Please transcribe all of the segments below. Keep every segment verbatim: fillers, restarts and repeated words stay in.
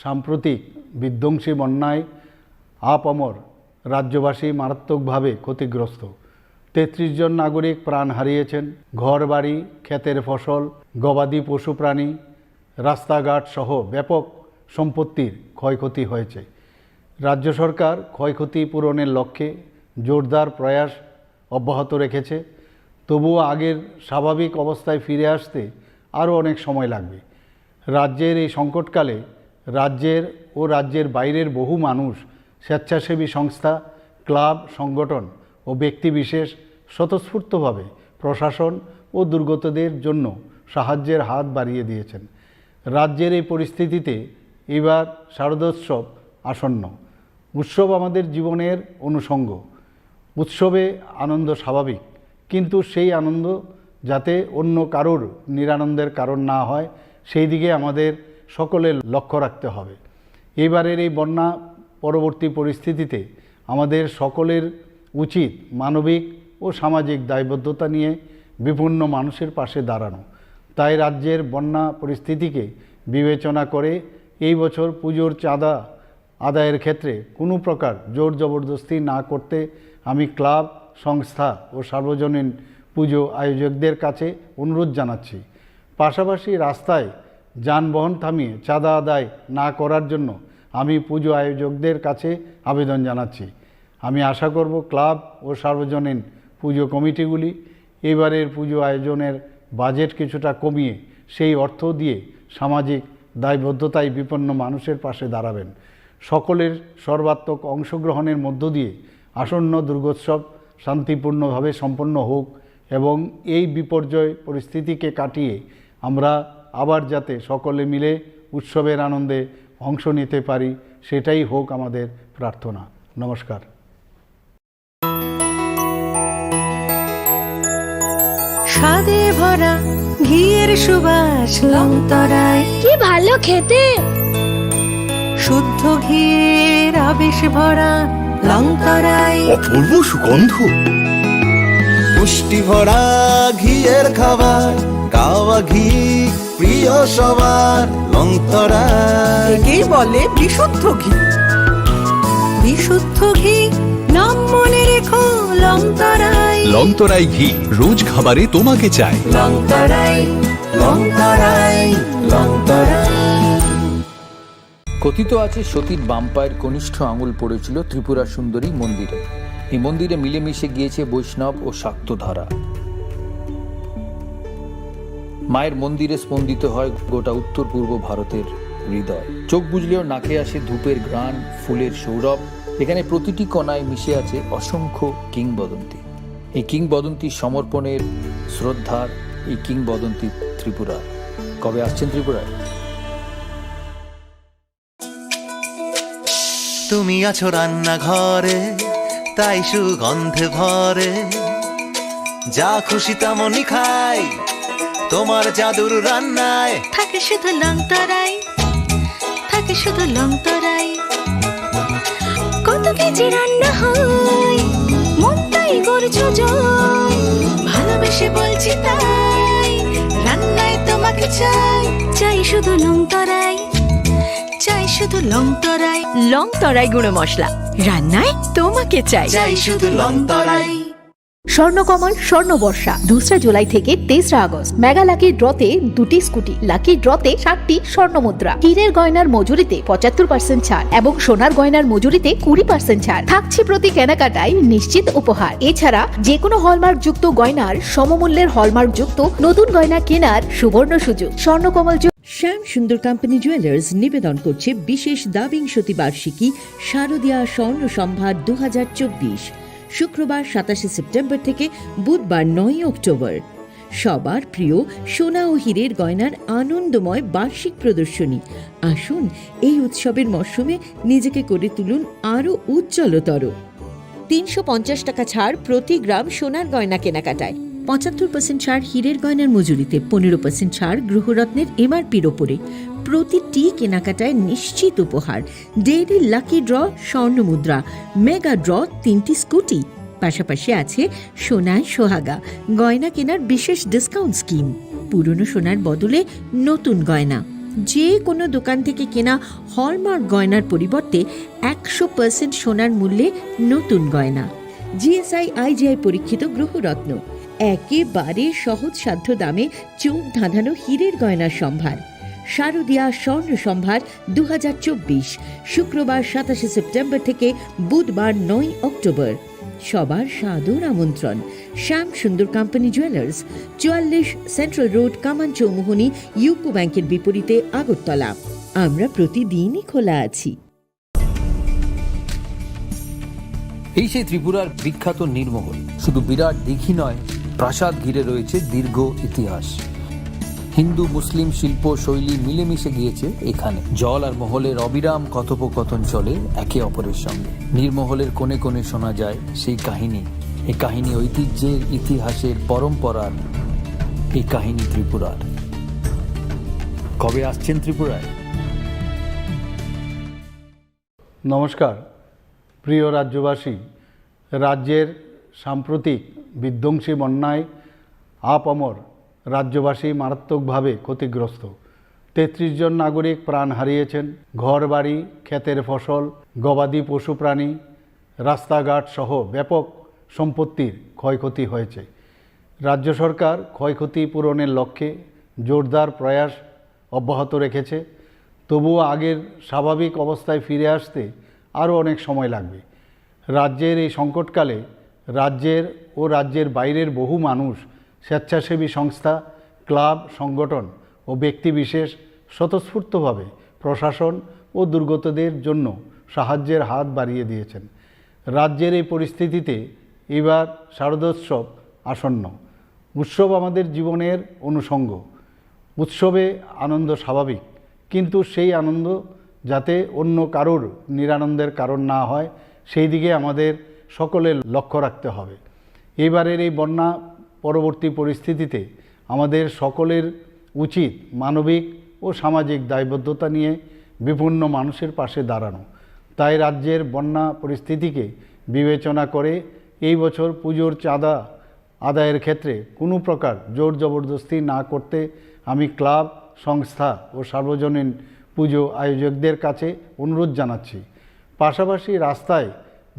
সাম্প্রতিক বিধ্বংসী বন্যায় আপামর রাজ্যবাসী মারাত্মকভাবে ক্ষতিগ্রস্ত। তেত্রিশ জন নাগরিক প্রাণ হারিয়েছেন। ঘরবাড়ি, ক্ষেতের ফসল, গবাদি পশুপ্রাণী, রাস্তাঘাট সহ ব্যাপক সম্পত্তির ক্ষয়ক্ষতি হয়েছে। রাজ্য সরকার ক্ষয়ক্ষতি পূরণের লক্ষ্যে জোরদার প্রয়াস অব্যাহত রেখেছে। তবুও আগের স্বাভাবিক অবস্থায় ফিরে আসতে আরও অনেক সময় লাগবে। রাজ্যের এই সংকটকালে রাজ্যের ও রাজ্যের বাইরের বহু মানুষ, স্বেচ্ছাসেবী সংস্থা, ক্লাব, সংগঠন ও ব্যক্তিবিশেষ স্বতঃস্ফূর্তভাবে প্রশাসন ও দুর্গতদের জন্য সাহায্যের হাত বাড়িয়ে দিয়েছেন। রাজ্যের এই পরিস্থিতিতে এবার শারদোৎসব আসন্ন। উৎসব আমাদের জীবনের অনুষঙ্গ। উৎসবে আনন্দ স্বাভাবিক, কিন্তু সেই আনন্দ যাতে অন্য কারোর নিরানন্দের কারণ না হয়, সেই দিকে আমাদের সকলের লক্ষ্য রাখতে হবে। এইবারের এই বন্যা পরবর্তী পরিস্থিতিতে আমাদের সকলের উচিত মানবিক ও সামাজিক দায়বদ্ধতা নিয়ে বিপন্ন মানুষের পাশে দাঁড়ানো। তাই রাজ্যের বন্যা পরিস্থিতিকে বিবেচনা করে এই বছর পুজোর চাঁদা আদায়ের ক্ষেত্রে কোনো প্রকার জোর জবরদস্তি না করতে আমি ক্লাব, সংস্থা ও সার্বজনীন পুজো আয়োজকদের কাছে অনুরোধ জানাচ্ছি। পাশাপাশি রাস্তায় যানবাহন থামিয়ে চাঁদা আদায় না করার জন্য আমি পুজো আয়োজকদের কাছে আবেদন জানাচ্ছি। আমি আশা করব ক্লাব ও সার্বজনীন পুজো কমিটিগুলি এবারের পুজো আয়োজনের বাজেট কিছুটা কমিয়ে সেই অর্থ দিয়ে সামাজিক দায়বদ্ধতায় বিপন্ন মানুষের পাশে দাঁড়াবেন। সকলের সর্বাত্মক অংশগ্রহণের মধ্য দিয়ে আসন্ন দুর্গোৎসব শান্তিপূর্ণভাবে সম্পন্ন হোক এবং এই বিপর্যয় পরিস্থিতিকে কাটিয়ে আমরা আবার যাতে সকলে মিলে উৎসবের আনন্দে অংশ নিতে পারি, সেটাই হোক আমাদের প্রার্থনা। নমস্কার। স্বাদে ভরা ঘিয়ের সুবাস লংতরাই। কি ভালো খেতে! শুদ্ধ ঘিয়ের আবেশ ভরা লংতরাই। অপূর্ব সুগন্ধ। পুষ্টি ভরা ঘিয়ের খাবার, গাওয়া ঘি প্রিয় সবার, লংতরাই। একেই বলে বিশুদ্ধ ঘি। বিশুদ্ধ ঘি, নাম মনে রেখো, লংতরাই। লংতরাই ঘি, রোজ খাবারে তোমাকে চাই। লংতরাই, লংতরাই, লংতরাই। কথিত আছে, সতীর বাম পায়ের কনিষ্ঠ আঙুল পড়েছিল ত্রিপুরা সুন্দরী মন্দিরে। এই মন্দিরে মিলেমিশে গিয়েছে বৈষ্ণব ও শাক্ত ধারা। মায়ের মন্দিরে স্পন্দিত হয় গোটা উত্তর পূর্ব ভারতের হৃদয়। চোখ বুজলেও নাকে আসে ধূপের ঘ্রাণ, ফুলের সৌরভ। এখানে প্রতিটি কণায় মিশে আছে অসংখ্য কিংবদন্তি। এই কিংবদন্তি সমর্পণের, শ্রদ্ধার এই কিংবদন্তি ত্রিপুরার। কবে আসছেন ত্রিপুরায়? তুমি আছো রান্নাঘরে, তাই সুগন্ধে ভরে। যা খুশি তেমনই খাই, তোমার জাদুর রান্নায়। থাকে শুধু লংতরাই, থাকে শুধু লংতরাই। কত কেজি রান্না হয়, মন তাই করছো জয়। ভালোবেসে বলছি তাই, রান্নায় তোমাকে চাই, চাই শুধু লংতরাই। চাই শুধু লংতরাই। লংতরাই গুঁড়ো মশলা, রান্নায় তোমাকে চাই। চাই শুধু লংতরাই। স্বর্ণকমল স্বর্ণ বর্ষা দুসরা জুলাই থেকে তেসরা আগস্ট। মেগা লাকি ড্রতে দুটি স্কুটি, লাকি ড্রতে সাতটি স্বর্ণ মুদ্রা, হীরের গয়নার মজুরিতে পঁচাত্তর পার্সেন্ট ছাড় এবং সোনার গয়নার মজুরিতে কুড়ি পার্সেন্ট ছাড়। থাকছে প্রতি কেনাকাটায় নিশ্চিত উপহার। এছাড়া যে কোনো হলমার্কযুক্ত গয়নার সমমূল্যের হলমার্কযুক্ত নতুন গয়না কেনার সুবর্ণ সুযোগ। স্বর্ণকমল শ্যাম সুন্দর কোম্পানি জুয়েলার্স নিবেদন করছে বিশেষ দ্বাবিংশতি বার্ষিকী শারদীয়া স্বর্ণ সম্ভার দু হাজার চব্বিশ, শুক্রবার সাতাশে সেপ্টেম্বর থেকে বুধবার নয়ই অক্টোবর। সবার প্রিয় সোনা ও হীরের গয়নার আনন্দময় বার্ষিক প্রদর্শনী। আসুন, এই উৎসবের মরশুমে নিজেকে করে তুলুন আরও উজ্জ্বলতর। তিনশো পঞ্চাশ টাকা ছাড় প্রতি গ্রাম সোনার গয়না কেনাকাটায়, পঁচাত্তর পার্সেন্ট ছাড় হীরের গয়নার মজুরিতে, পনেরো পার্সেন্ট ছাড় গৃহরত্নের এমআরপির ওপরে। প্রতিটি কেনাকাটায় নিশ্চিত উপহার, ডেইলি লাকি ড্র, স্বর্ণ মুদ্রা, মেগা ড্র, তিনটি স্কুটি। পাশাপাশি আছে সোনায় সোহাগা গয়না কেনার বিশেষ ডিসকাউন্ট স্কিম, পুরনো সোনার বদলে নতুন গয়না। যে কোনো দোকান থেকে কেনা হলমার্ক গয়নার পরিবর্তে একশো পার্সেন্ট সোনার মূল্যে নতুন গয়না। জিএসআই আইজিআই পরীক্ষিত গ্রহরত্ন, একেবারে সহজসাধ্য দামে চোখ ধাঁধানো হীরের গয়নার সম্ভার। শারদিয়া স্বর্ণ সম্ভার দু হাজার চব্বিশ, শুক্রবার সাতাশে সেপ্টেম্বর থেকে বুধবার নয় অক্টোবর। সবার সাদর আমন্ত্রণ। শ্যাম সুন্দর কোম্পানি জুয়েলার্স, চুয়াল্লিশ সেন্ট্রাল রোড, কামান চৌমুহনী, ইউকো ব্যাংকের বিপরীতে আগরতলা। আমরা প্রতিদিনই খোলা আছি। এই সেই ত্রিপুরার বিখ্যাত নীরমহল। শুধু বিরাট দিঘি নয়, প্রাসাদ ঘিরে রয়েছে দীর্ঘ ইতিহাস। হিন্দু মুসলিম শিল্প শৈলী মিলেমিশে গিয়েছে এখানে। জল আর মহলের অবিরাম কথোপকথন চলে একে অপরের সঙ্গে। নীরমহলের কোণে কোণে শোনা যায় সেই কাহিনী। এই কাহিনী ঐতিহ্যের, ইতিহাসের, পরম্পরার। এই কাহিনী ত্রিপুরার। কবে আসছেন ত্রিপুরায়? নমস্কার, প্রিয় রাজ্যবাসী। রাজ্যের সাম্প্রতিক বিধ্বংসী বন্যায় আপামর রাজ্যবাসী মারাত্মকভাবে ক্ষতিগ্রস্ত। তেত্রিশ জন নাগরিক প্রাণ হারিয়েছেন। ঘরবাড়ি, ক্ষেতের ফসল, গবাদি পশুপ্রাণী, রাস্তাঘাট সহ ব্যাপক সম্পত্তির ক্ষয়ক্ষতি হয়েছে। রাজ্য সরকার ক্ষয়ক্ষতি পূরণের লক্ষ্যে জোরদার প্রয়াস অব্যাহত রেখেছে। তবুও আগের স্বাভাবিক অবস্থায় ফিরে আসতে আরও অনেক সময় লাগবে। রাজ্যের এই সংকটকালে রাজ্যের ও রাজ্যের বাইরের বহু মানুষ, স্বেচ্ছাসেবী সংস্থা, ক্লাব, সংগঠন ও ব্যক্তিবিশেষ স্বতঃস্ফূর্তভাবে প্রশাসন ও দুর্গতদের জন্য সাহায্যের হাত বাড়িয়ে দিয়েছেন। রাজ্যের এই পরিস্থিতিতে এবার শারদোৎসব আসন্ন। উৎসব আমাদের জীবনের অনুষঙ্গ। উৎসবে আনন্দ স্বাভাবিক, কিন্তু সেই আনন্দ যাতে অন্য কারোর নিরানন্দের কারণ না হয়, সেই দিকে আমাদের সকলের লক্ষ্য রাখতে হবে। এইবারের এই বন্যা পরবর্তী পরিস্থিতিতে আমাদের সকলের উচিত মানবিক ও সামাজিক দায়বদ্ধতা নিয়ে বিপন্ন মানুষের পাশে দাঁড়ানো। তাই রাজ্যের বন্যা পরিস্থিতিকে বিবেচনা করে এই বছর পুজোর চাঁদা আদায়ের ক্ষেত্রে কোনো প্রকার জোর জবরদস্তি না করতে আমি ক্লাব, সংস্থা ও সার্বজনীন পুজো আয়োজকদের কাছে অনুরোধ জানাচ্ছি। পাশাপাশি রাস্তায়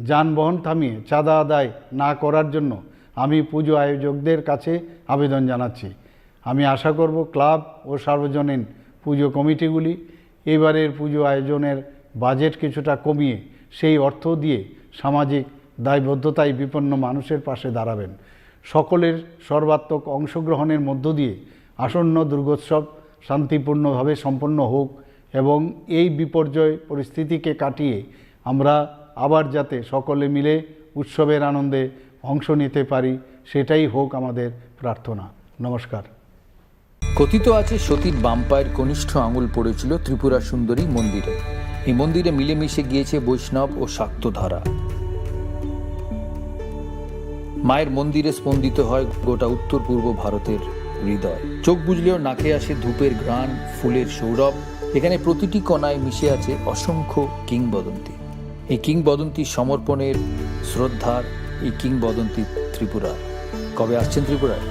যানবাহন থামিয়ে চাঁদা আদায় না করার জন্য আমি পুজো আয়োজকদের কাছে আবেদন জানাচ্ছি। আমি আশা করব ক্লাব ও সার্বজনীন পুজো কমিটিগুলি এবারের পুজো আয়োজনের বাজেট কিছুটা কমিয়ে সেই অর্থ দিয়ে সামাজিক দায়বদ্ধতায় বিপন্ন মানুষের পাশে দাঁড়াবেন। সকলের সর্বাত্মক অংশগ্রহণের মধ্য দিয়ে আসন্ন দুর্গোৎসব শান্তিপূর্ণভাবে সম্পন্ন হোক এবং এই বিপর্যয় পরিস্থিতিকে কাটিয়ে আমরা আবার যাতে সকলে মিলে উৎসবের আনন্দে অংশ নিতে পারি, সেটাই হোক আমাদের প্রার্থনা। নমস্কার। কথিত আছে সতীর বাম পায়ের কনিষ্ঠ আঙুল পড়েছিল ত্রিপুরা সুন্দরী মন্দিরে। এই মন্দিরে মিলেমিশে গিয়েছে বৈষ্ণব ও শাক্ত ধারা। মায়ের মন্দিরে স্পন্দিত হয় গোটা উত্তর পূর্ব ভারতের হৃদয়। চোখ বুজলেও নাকে আসে ধূপের ঘ্রাণ, ফুলের সৌরভ। এখানে প্রতিটি কণায় মিশে আছে অসংখ্য কিংবদন্তি। এই কিংবদন্তি সমর্পণের, শ্রদ্ধার এই কিংবদন্তি ত্রিপুরার। কবে আসছেন ত্রিপুরায়?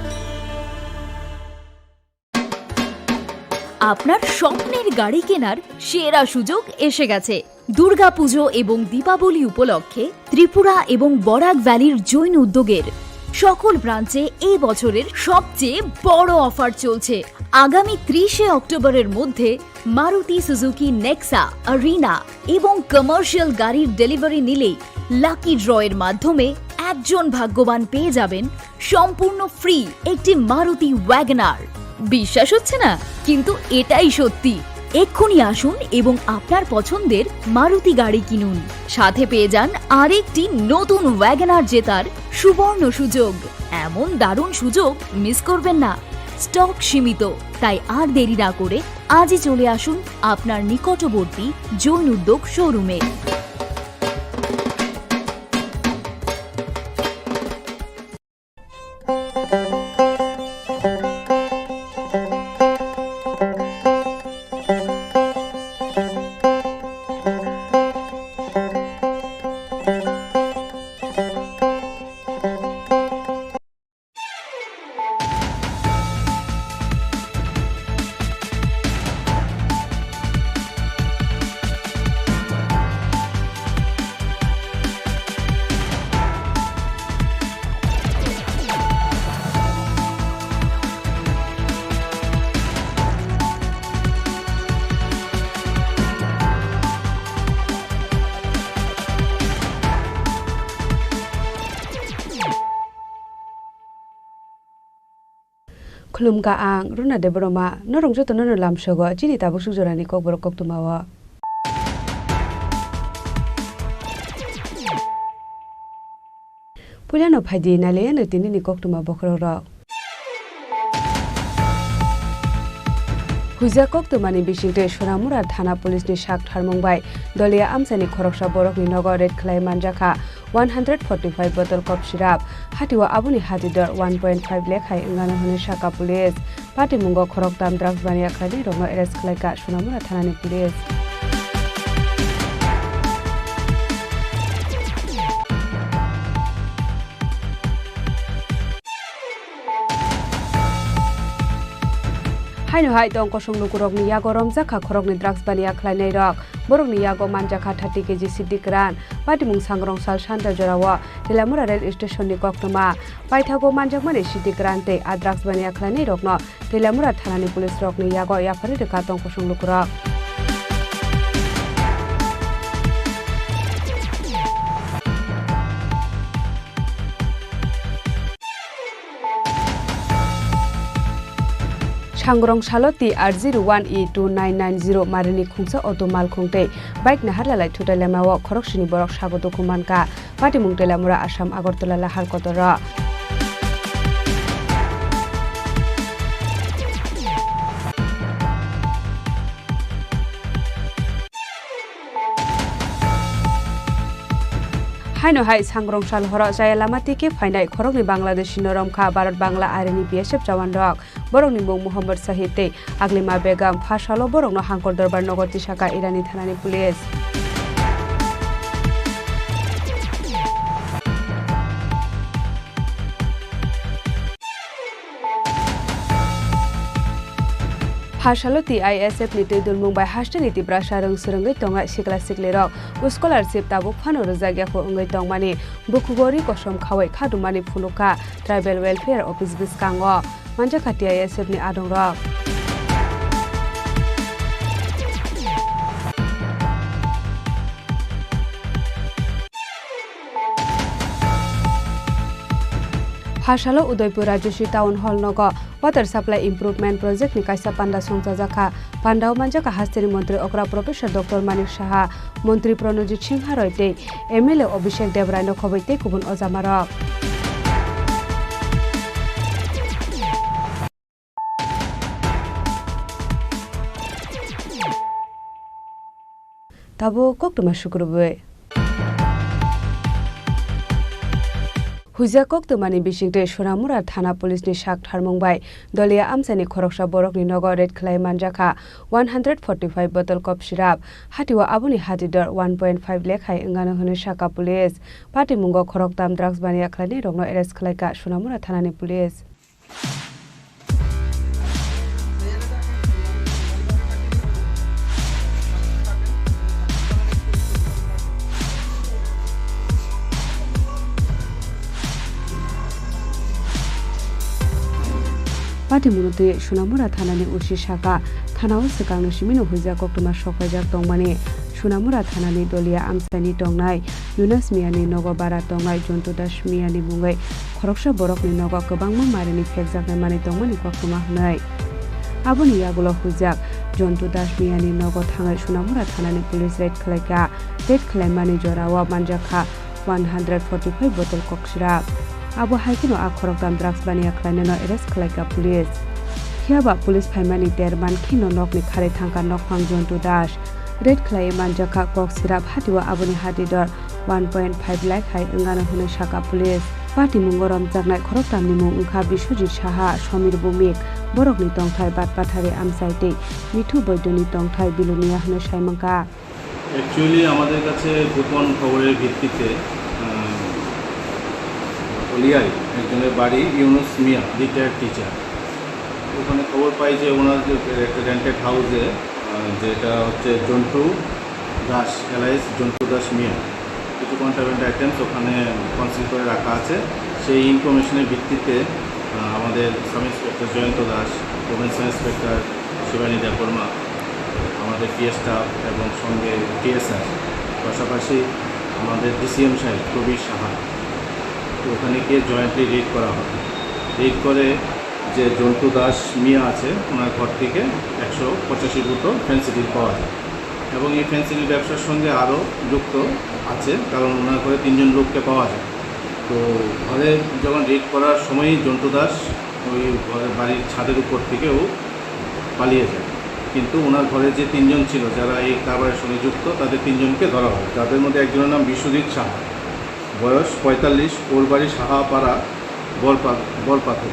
আপনার স্বপ্নের গাড়ি কেনার সেরা সুযোগ এসে গেছে। দুর্গাপুজো এবং দীপাবলি উপলক্ষে ত্রিপুরা এবং বরাক ভ্যালির জৈন উদ্যোগের সকল ব্রাঞ্চে এই বছরের সবচেয়ে বড় অফার চলছে। আগামী ত্রিশে অক্টোবরের মধ্যে মারুতি সুজুকি নেক্সা, আরিনা এবং কমার্শিয়াল গাড়ির ডেলিভারি নিলেই লাকি ড্রয়ের মাধ্যমে একজন ভাগ্যবান পেয়ে যাবেন সম্পূর্ণ ফ্রি একটি মারুতি ওয়াগনার। বিশ্বাস হচ্ছে না, কিন্তু এটাই সত্যি। এক্ষুনি আসুন এবং আপনার পছন্দের মারুতি গাড়ি কিনুন, সাথে পেয়ে যান আরেকটি নতুন ওয়াগনার জেতার সুবর্ণ সুযোগ। এমন দারুণ সুযোগ মিস করবেন না। স্টক সীমিত, তাই আর দেরি না করে আজই চলে আসুন আপনার নিকটবর্তী জৈন উদ্যোগ শোরুমে। Khulumkha ang Runa Debbarma, norok jotono no lamsogo chini tabuk suk jorani kokborok koktwmao. Puilano phaidi nailaiyano tinini koktwma bokhorokrok. Huijak koktwmani bisingtwi Sonamura thana police ni sak tharmung bai doliya amchaini khoroksa borokni nogo raid khlai manjakha one hundred forty five bottle cough syrup, hatio aboni hati dor one point five lakh hai wngano hwnwi sakha police. Patimungo khoroktham drugs baniya khlainairokno arrest khlaikha Sonamura thanani police. Haino hai tong kosong lukurokni yago romjakha khoroknwi drugs baniya khlainairok. Borokni yago manjakha thirty K G siddi kwran. Patimung sangrong sal santa jorao Telamura rail station ni koktwma. Paithago manjakmani siddi kwran tei a drugs baniya khlainairokno Telamura thanani police rokni yago yapharwi rwkha tong kosong lukurok. Sangrong salo T R zero one E two nine nine zero marini khungsa auto malkhung tei bike naharlalai thutai lamao khoroksini borok sago dukhu mankha. Patimung Telamura, Assam, Agartala lahar kotor o. Haino hai sangrong sal horo chaya lama tike phainai khoroknwi Bangladeshi no romkha Bharat Bangla arini B S F jawan rok. Borokni mung Muhammad Sahid tei Aglima Begum. Pha salo borokno Hangkor Dorbar nogo tisaka Irani thanani police. Pha salo T I S F ni twi dulmung bai hasteni Tiprasa rwng swrwngwi tongnai sikla siklirok scholarship tabuk phano rwjakya kho wngwi tongmani bukhugo ri kosom khawi khadumani phunukha Tribal Welfare Office bwskango. Manjakha T I S F ni adongrok. Pha salo Udaipur Rajyasri Town Hall nogo Water Supply Improvement Project ni kaisa panda songchajakha. Pandao manjakha hasteni montri okra Professor Doctor Manik Saha, montri Pranojit Singha Roy tei M L A Abhishek Debrai no khobwi tei kubun ojamarok. Tabuk koktwma sukrubwi. Huijak koktwmani bisingtwi Sonamura thana police ni sak tharmung bai doliya amchaini khoroksa borokni nogo raid khlai manjakha one hundred forty five bottle cough syrup, hatio aboni hati dor one point five lakh hai wngano hwnwi sakha police. Patimungo khoroktham drugs baniya khlainairokno arrest khlaikha Sonamura thanani police. Patimung twi Sonamura thanani O C sakha, thanao swkangni simino huijak koktwma sokpaijak tongmani. Sonamura thanani doliya amchaini tongnai Yunus Miyani nogo bara tongnai Jontu Das Miyani mungwi khoroksa borokni nogo kwbangma marini phekjaknai manwi tongmani koktwma hwnwi. Aboni yagulo huijak Jontu Das Miyani nogo thangwi Sonamura thanani police raid khlaikha. Raid khlaimani jorao manjakha one hundred forty five bottle cough syrup. Abo hai kheno a khoroktham drugs baniya khlainano arrest khlaikha police. Phiyaba police phaimani ter man kheno nokni kharwi thangkha nokphang Jontu Das. Raid khlaiwi manjakha cough syrup, hatio aboni hati dor one point five lakh hai wngano hwnwi sakha police. Patimungo romjaknai khoroktham ni mung wngkha Biswajit Saha, Somir Bhumik, borokni tongthai Batpathari Amchai tei Mithu Boidoni tongthai Bilonia hwnwi sai mankha. Actually আমাদের কাছে গোপন খবরের ভিত্তিতে, আহ, হলিয়ায় একজনের বাড়ি ইউনুস মিয়া, retired teacher. ওখানে খবর পাই যে ওনার যে একটা রেন্টেড হাউসে, আহ, যেটা হচ্ছে জন্টু দাস, এলাইস জন্টু দাস মিয়া, কিছু কন্ট্রাব্যান্ড আইটেমস ওখানে কনসিল করে রাখা আছে। সেই ইনফরমেশনের ভিত্তিতে, আহ, আমাদের sub inspector Jayanta Das, women sub inspector Shibani Debbarma, আমাদের পিএ স্টাফ এবং সঙ্গে টিএসআর, পাশাপাশি আমাদের ডিসিএম সাহেব প্রবীর সাহা, ওখানে গিয়ে জয়েন্টলি রেড করা হয়। রেড করে যে জন্টু দাস মিয়া আছে, ওনার ঘর থেকে একশো পঁচাশি বোতল ফেন্সিডিল পাওয়া যায় এবং এই ফেন্সিডিল ব্যবসার সঙ্গে আরও যুক্ত আছে, কারণ ওনার ঘরে তিনজন লোককে পাওয়া যায়। তো ঘরে যখন রেড করার সময়ই জন্টু দাস ওই ঘরের বাড়ির ছাদের উপর থেকে ও পালিয়ে যায়। কিন্তু ওনার ঘরে যে তিনজন ছিল, যারা এই কারবারের সঙ্গে যুক্ত, তাদের তিনজনকে ধরা হয়, যাদের মধ্যে একজনের নাম বিশ্বজিৎ সাহা, বয়স পঁয়তাল্লিশ, ওর বাড়ি সাহাপাড়া বরপা-, বরপাথর,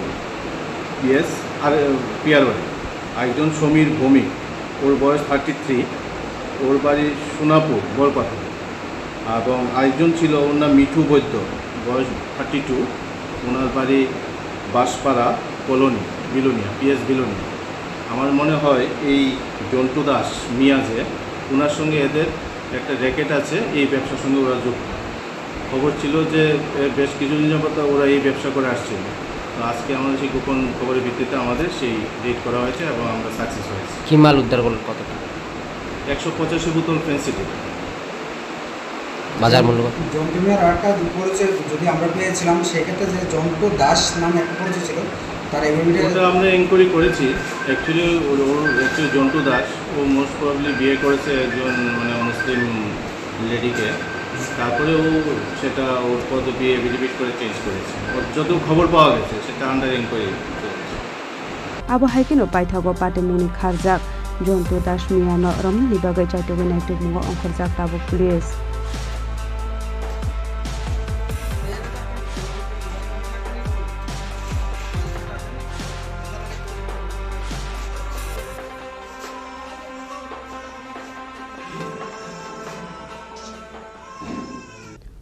পিএস আর পিয়ারবাড়ি। আরেকজন সমীর ভৌমিক, ওর বয়স থার্টি থ্রি, ওর বাড়ি সোনাপুর বরপাথর। এবং আরেকজন ছিল, ওর নাম মিঠু বৈদ্য, বয়স থার্টি টু, ওনার বাড়ি বাঁশপাড়া কলোনি, বিলোনিয়া, পিএস বিলোনিয়া। আমার মনে হয় এই জন্টু দাস মিয়া যে, ওনার সঙ্গে এদের একটা র‍্যাকেট আছে, এই ব্যবসার সঙ্গে ওরা যুক্ত। খবর ছিল যে এ, বেশ কিছুদিন যাবত ওরা এই ব্যবসা করে আসছিল। তো আজকে আমাদের সেই গোপন খবরের ভিত্তিতে আমাদের সেই রেড করা হয়েছে এবং আমরা সাকসেস হয়েছি। কি মাল উদ্ধার করলেন, কতটা? একশো পঁচাশি বোতল ফেন্সিডিল। বাজার মূল্য কত? জন্টু মিয়ার আরেকটা পরিচয় যদি আমরা পেয়েছিলাম, সেক্ষেত্রে যে জন্টু দাস নামে একটা পরিচয় ছিল, তার এফিডেভিটে ওটা আমরা এনকোয়ারি করেছি। অ্যাকচুয়ালি ওর, ওর অ্যাকচুয়ালি জন্টু দাস, ও মোস্ট প্রবাবলি বিয়ে করেছে একজন, মানে, মুসলিম লেডিকে। তারপরে ও সেটা ওর পদবি এফিডেভিট করে চেঞ্জ করেছে। ওর যত খবর পাওয়া গেছে, সেটা আন্ডার এনকোয়ারি চলছে। Abo hai kheno paithago patimungni kharjak Jontu Das Miyano romnani bagwi chaitugwi naitukmungo ongkhorjak tabuk police.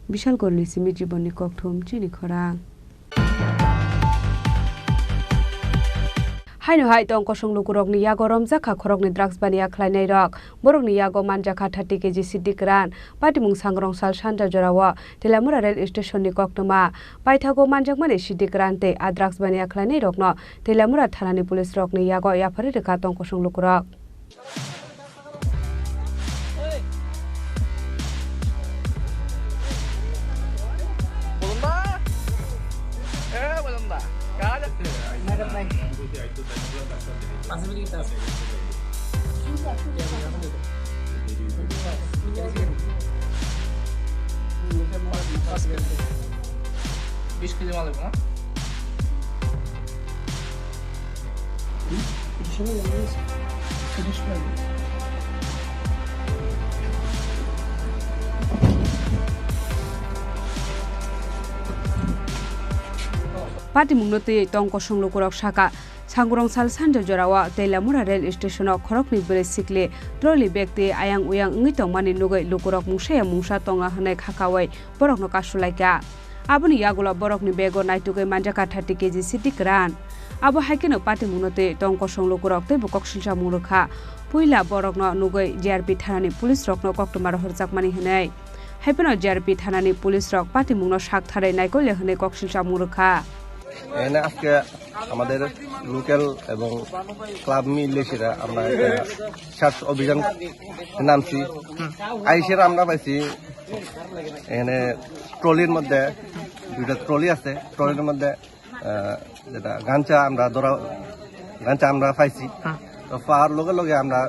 Bishal Gorni simi Jibonni Kokthum chini khorang. Haino hai tong kosong lukurokni yago romjak kha khoroknwi drugs baniya khlainairok. Borokni yago manjak kha thirty K G siddi kwran. Patimung sangrong sal sanja jorao Teliamura rail station ni koktwma paithago manjakmani siddi kwran tei a drugs baniya khlainairokno Teliamura thanani police rokni yago yapharwi rwkha tong kosong lukurok. বিশ কেজি মাল হইব না? Patimungno twiwi tong kosong lukurok sakha, sangrong sal sanja jorao Teliamura rail station-o khoroknwi bwrwi sikli trolley bag twi ayang uyang wngwi tongmani nugwi lukurok mungsaya mungsa tonga hwnwi khakaui borokno kasulaikha. Aboni yagulo borokni bego naitugwi manjakha thirty K G siddi kwran. Abo hai kheno patimungno twi tong kosong lukurok teibo koksilsamung rwkha. Puila borokno nugwi G R P thanani police rokno koktwma rohorjakmani hwnwi. Haiphano G R P thanani police rok patimungno saktharwi naikolya hwnwi koksilsamung rwkha. এখানে আজকে আমাদের লোকাল এবং ক্লাব মিলে সেটা আমরা একটা সার্চ অভিযান নামছি। আইসের আমরা পাইছি এখানে ট্রলির মধ্যে দুইটা ট্রলি আছে, ট্রলির মধ্যে, আহ, যেটা গাঞ্জা আমরা ধরা, গাঞ্জা আমরা পাইছি। হ্যাঁ। তো পাওয়ার লগে লগে আমরা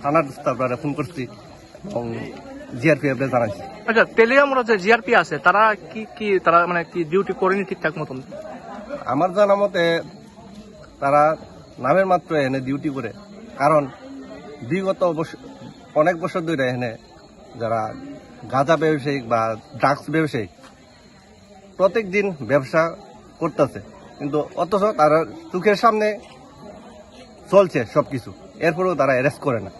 থানার স্টাফরা ফোন করছি এবং জিআরপিএফ রে জানাইছি। আচ্ছা, তেলিয়ামুড়া যে জিআরপি আছে, তারা কি, কি, তারা মানে কি ডিউটি করেনি ঠিকঠাক মতন? আমার জানা মতে তারা নামের মাত্র এখানে ডিউটি করে, কারণ বিগত বস-, অনেক বছর ধরে এখানে যারা গাঁজা ব্যবসায়িক বা ড্রাগস ব্যবসায়িক প্রত্যেক দিন ব্যবসা করতেছে, কিন্তু অথচ তারা চোখের সামনে চলছে সবকিছু, এরপরেও তারা অ্যারেস্ট করে না।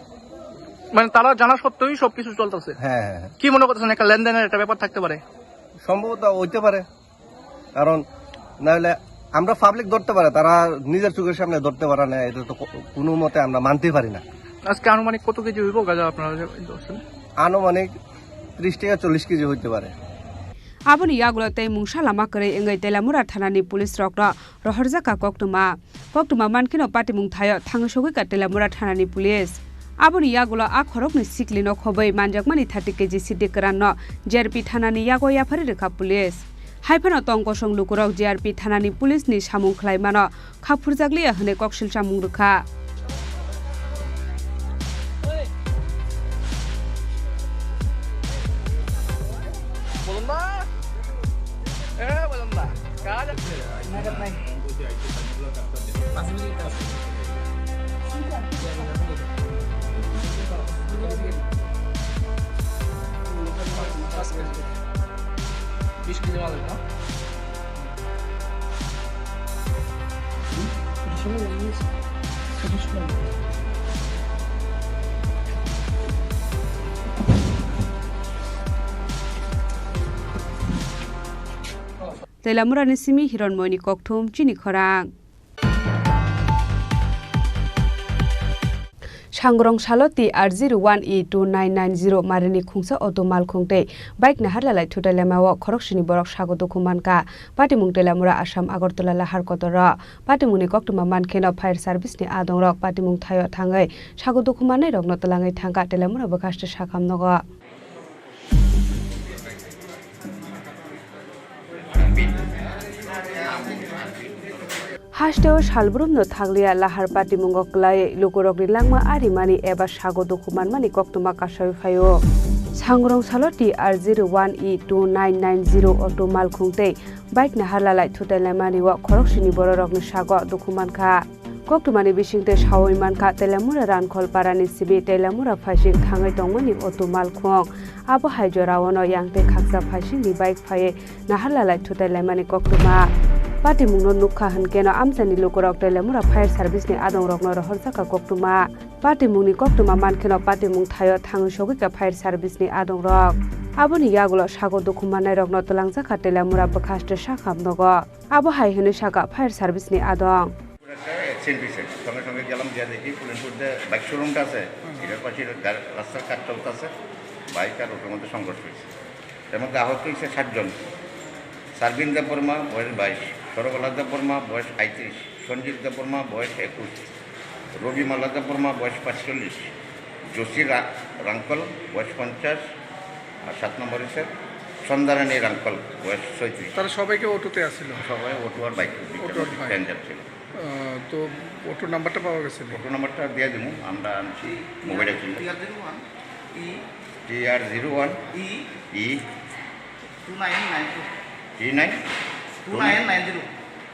মানে তারা জানা সত্ত্বেই সবকিছু চলতেছে? হ্যাঁ, হ্যাঁ, হ্যাঁ। কি মনে করতেছেন, একটা লেনদেনের একটা ব্যাপার থাকতে পারে? সম্ভবত হইতে পারে, কারণ না হলে আমরা পাবলিক ধরতে পারে, তারা নিজের চোখের সামনে ধরতে পারে না, এটা তো কো-, কোনো মতে আমরা মানতেই পারি না। আজকে আনুমানিক কত কেজি হইব গাঁজা আপনারা যে ধরছেন? আনুমানিক ত্রিশ থেকে চল্লিশ কেজি হইতে পারে। Aboni yagulo tei mungsa lama kwrwi wngwi Teliamura thanani police rokno rohorjakha koktwma. Koktwma mankheno patimung thaio thangwi sogwikha Teliamura thanani police. Aboni yagulo a khoroknwi siklino khobwi manjakmani thirty K G siddi kwranno G R P thanani yago yapharwi rwkha police. Hai phano tong kosong lukurok G R P thanani police ni samung khlaimano kha phurjakliya hwnwi koksil chamung rwkha. বিশ কেজি মাল না? Teilamurani simi Hironmoyni kokthum chini khorang. Sangrong salo T R zero one E two nine nine zero marini khungsa auto malkhung tei bike naharlalai thutai laimao khoroksini borok sago dukhu mankha. Patimung Teilamura Assam Agartala lahar kotoro. Patimungni koktwma mankheno fire service ni adongrok patimung thaio thangwi sago dukhu mannairokno twlangwi thangkha, Teilamura bwkhaste sakam nogo. Hasteo salbrumno thakliya lahar patimungo kwlai lukurokni langma arimani eba sago dukhu manmani koktwma kasawi phaio. Sangrong salo T R zero one E two nine nine zero auto malkhung tei bike naharlalai thutai laimani o khoroksini bororokni sago dukhu mankha. Koktwmani bisingtwi sawi mankha, Teilamura Rangkhol parani simi Teilamura phaising thangwi tongmani auto malkhung. Abo hai jorao no yang tei khaksa phaisingni bike phaiwi naharlalai thutai laimani koktwma. Patimungno nukha hwnkeno amchaini lukurok Teilamura fire service ni adongrokno rohorjakha koktwma. Patimungni koktwma mankheno patimung thaio thangwi sogwikha fire service ni adongrok. Aboni yagulo sago dukhu mannairokno twlangjakha Teilamura bwkhaste sakam nogo. Abo hai hwnwi sakha fire service ni adong. একটা অ্যাক্সিডেন্ট হয়েছে, সঙ্গে সঙ্গে গেলাম, গিয়ে দেখি পুলিশ বলতে বাইক শোরুমটা আছে, এটার পাশে গা-, রাস্তার কাজ চলতেছে, বাইক আর অটোর মধ্যে সংঘর্ষ হয়েছে। এর মধ্যে আহত হয়েছে সাতজন। সারবিন দেববর্মা, বয়স বাইশ, সরবালা দেববর্মা, বয়স আটত্রিশ, সঞ্জিত দেববর্মা, বয়স একুশ, রবিমালা দেববর্মা, বয়স পাঁচচল্লিশ, জোসি রা-, রাঙ্কল, বয়স পঞ্চাশ, আর সাত নম্বর হচ্ছে সন্ধ্যারানী রাঙ্কল, বয়স ছয়ত্রিশ। তারা সবাইকে অটোতে আসছিল? সবাই অটো আর বাইক, অটো আর বাইক। প্যাসেঞ্জার ছিল। আহ, তো অটোর নাম্বারটা পাওয়া গেছে নি? অটো নাম্বারটা দিয়ে দেবো, আমরা আনছি মোবাইলে ছিল। TR zero one E TR zero one E E two nine nine two. T nine two nine nine zero.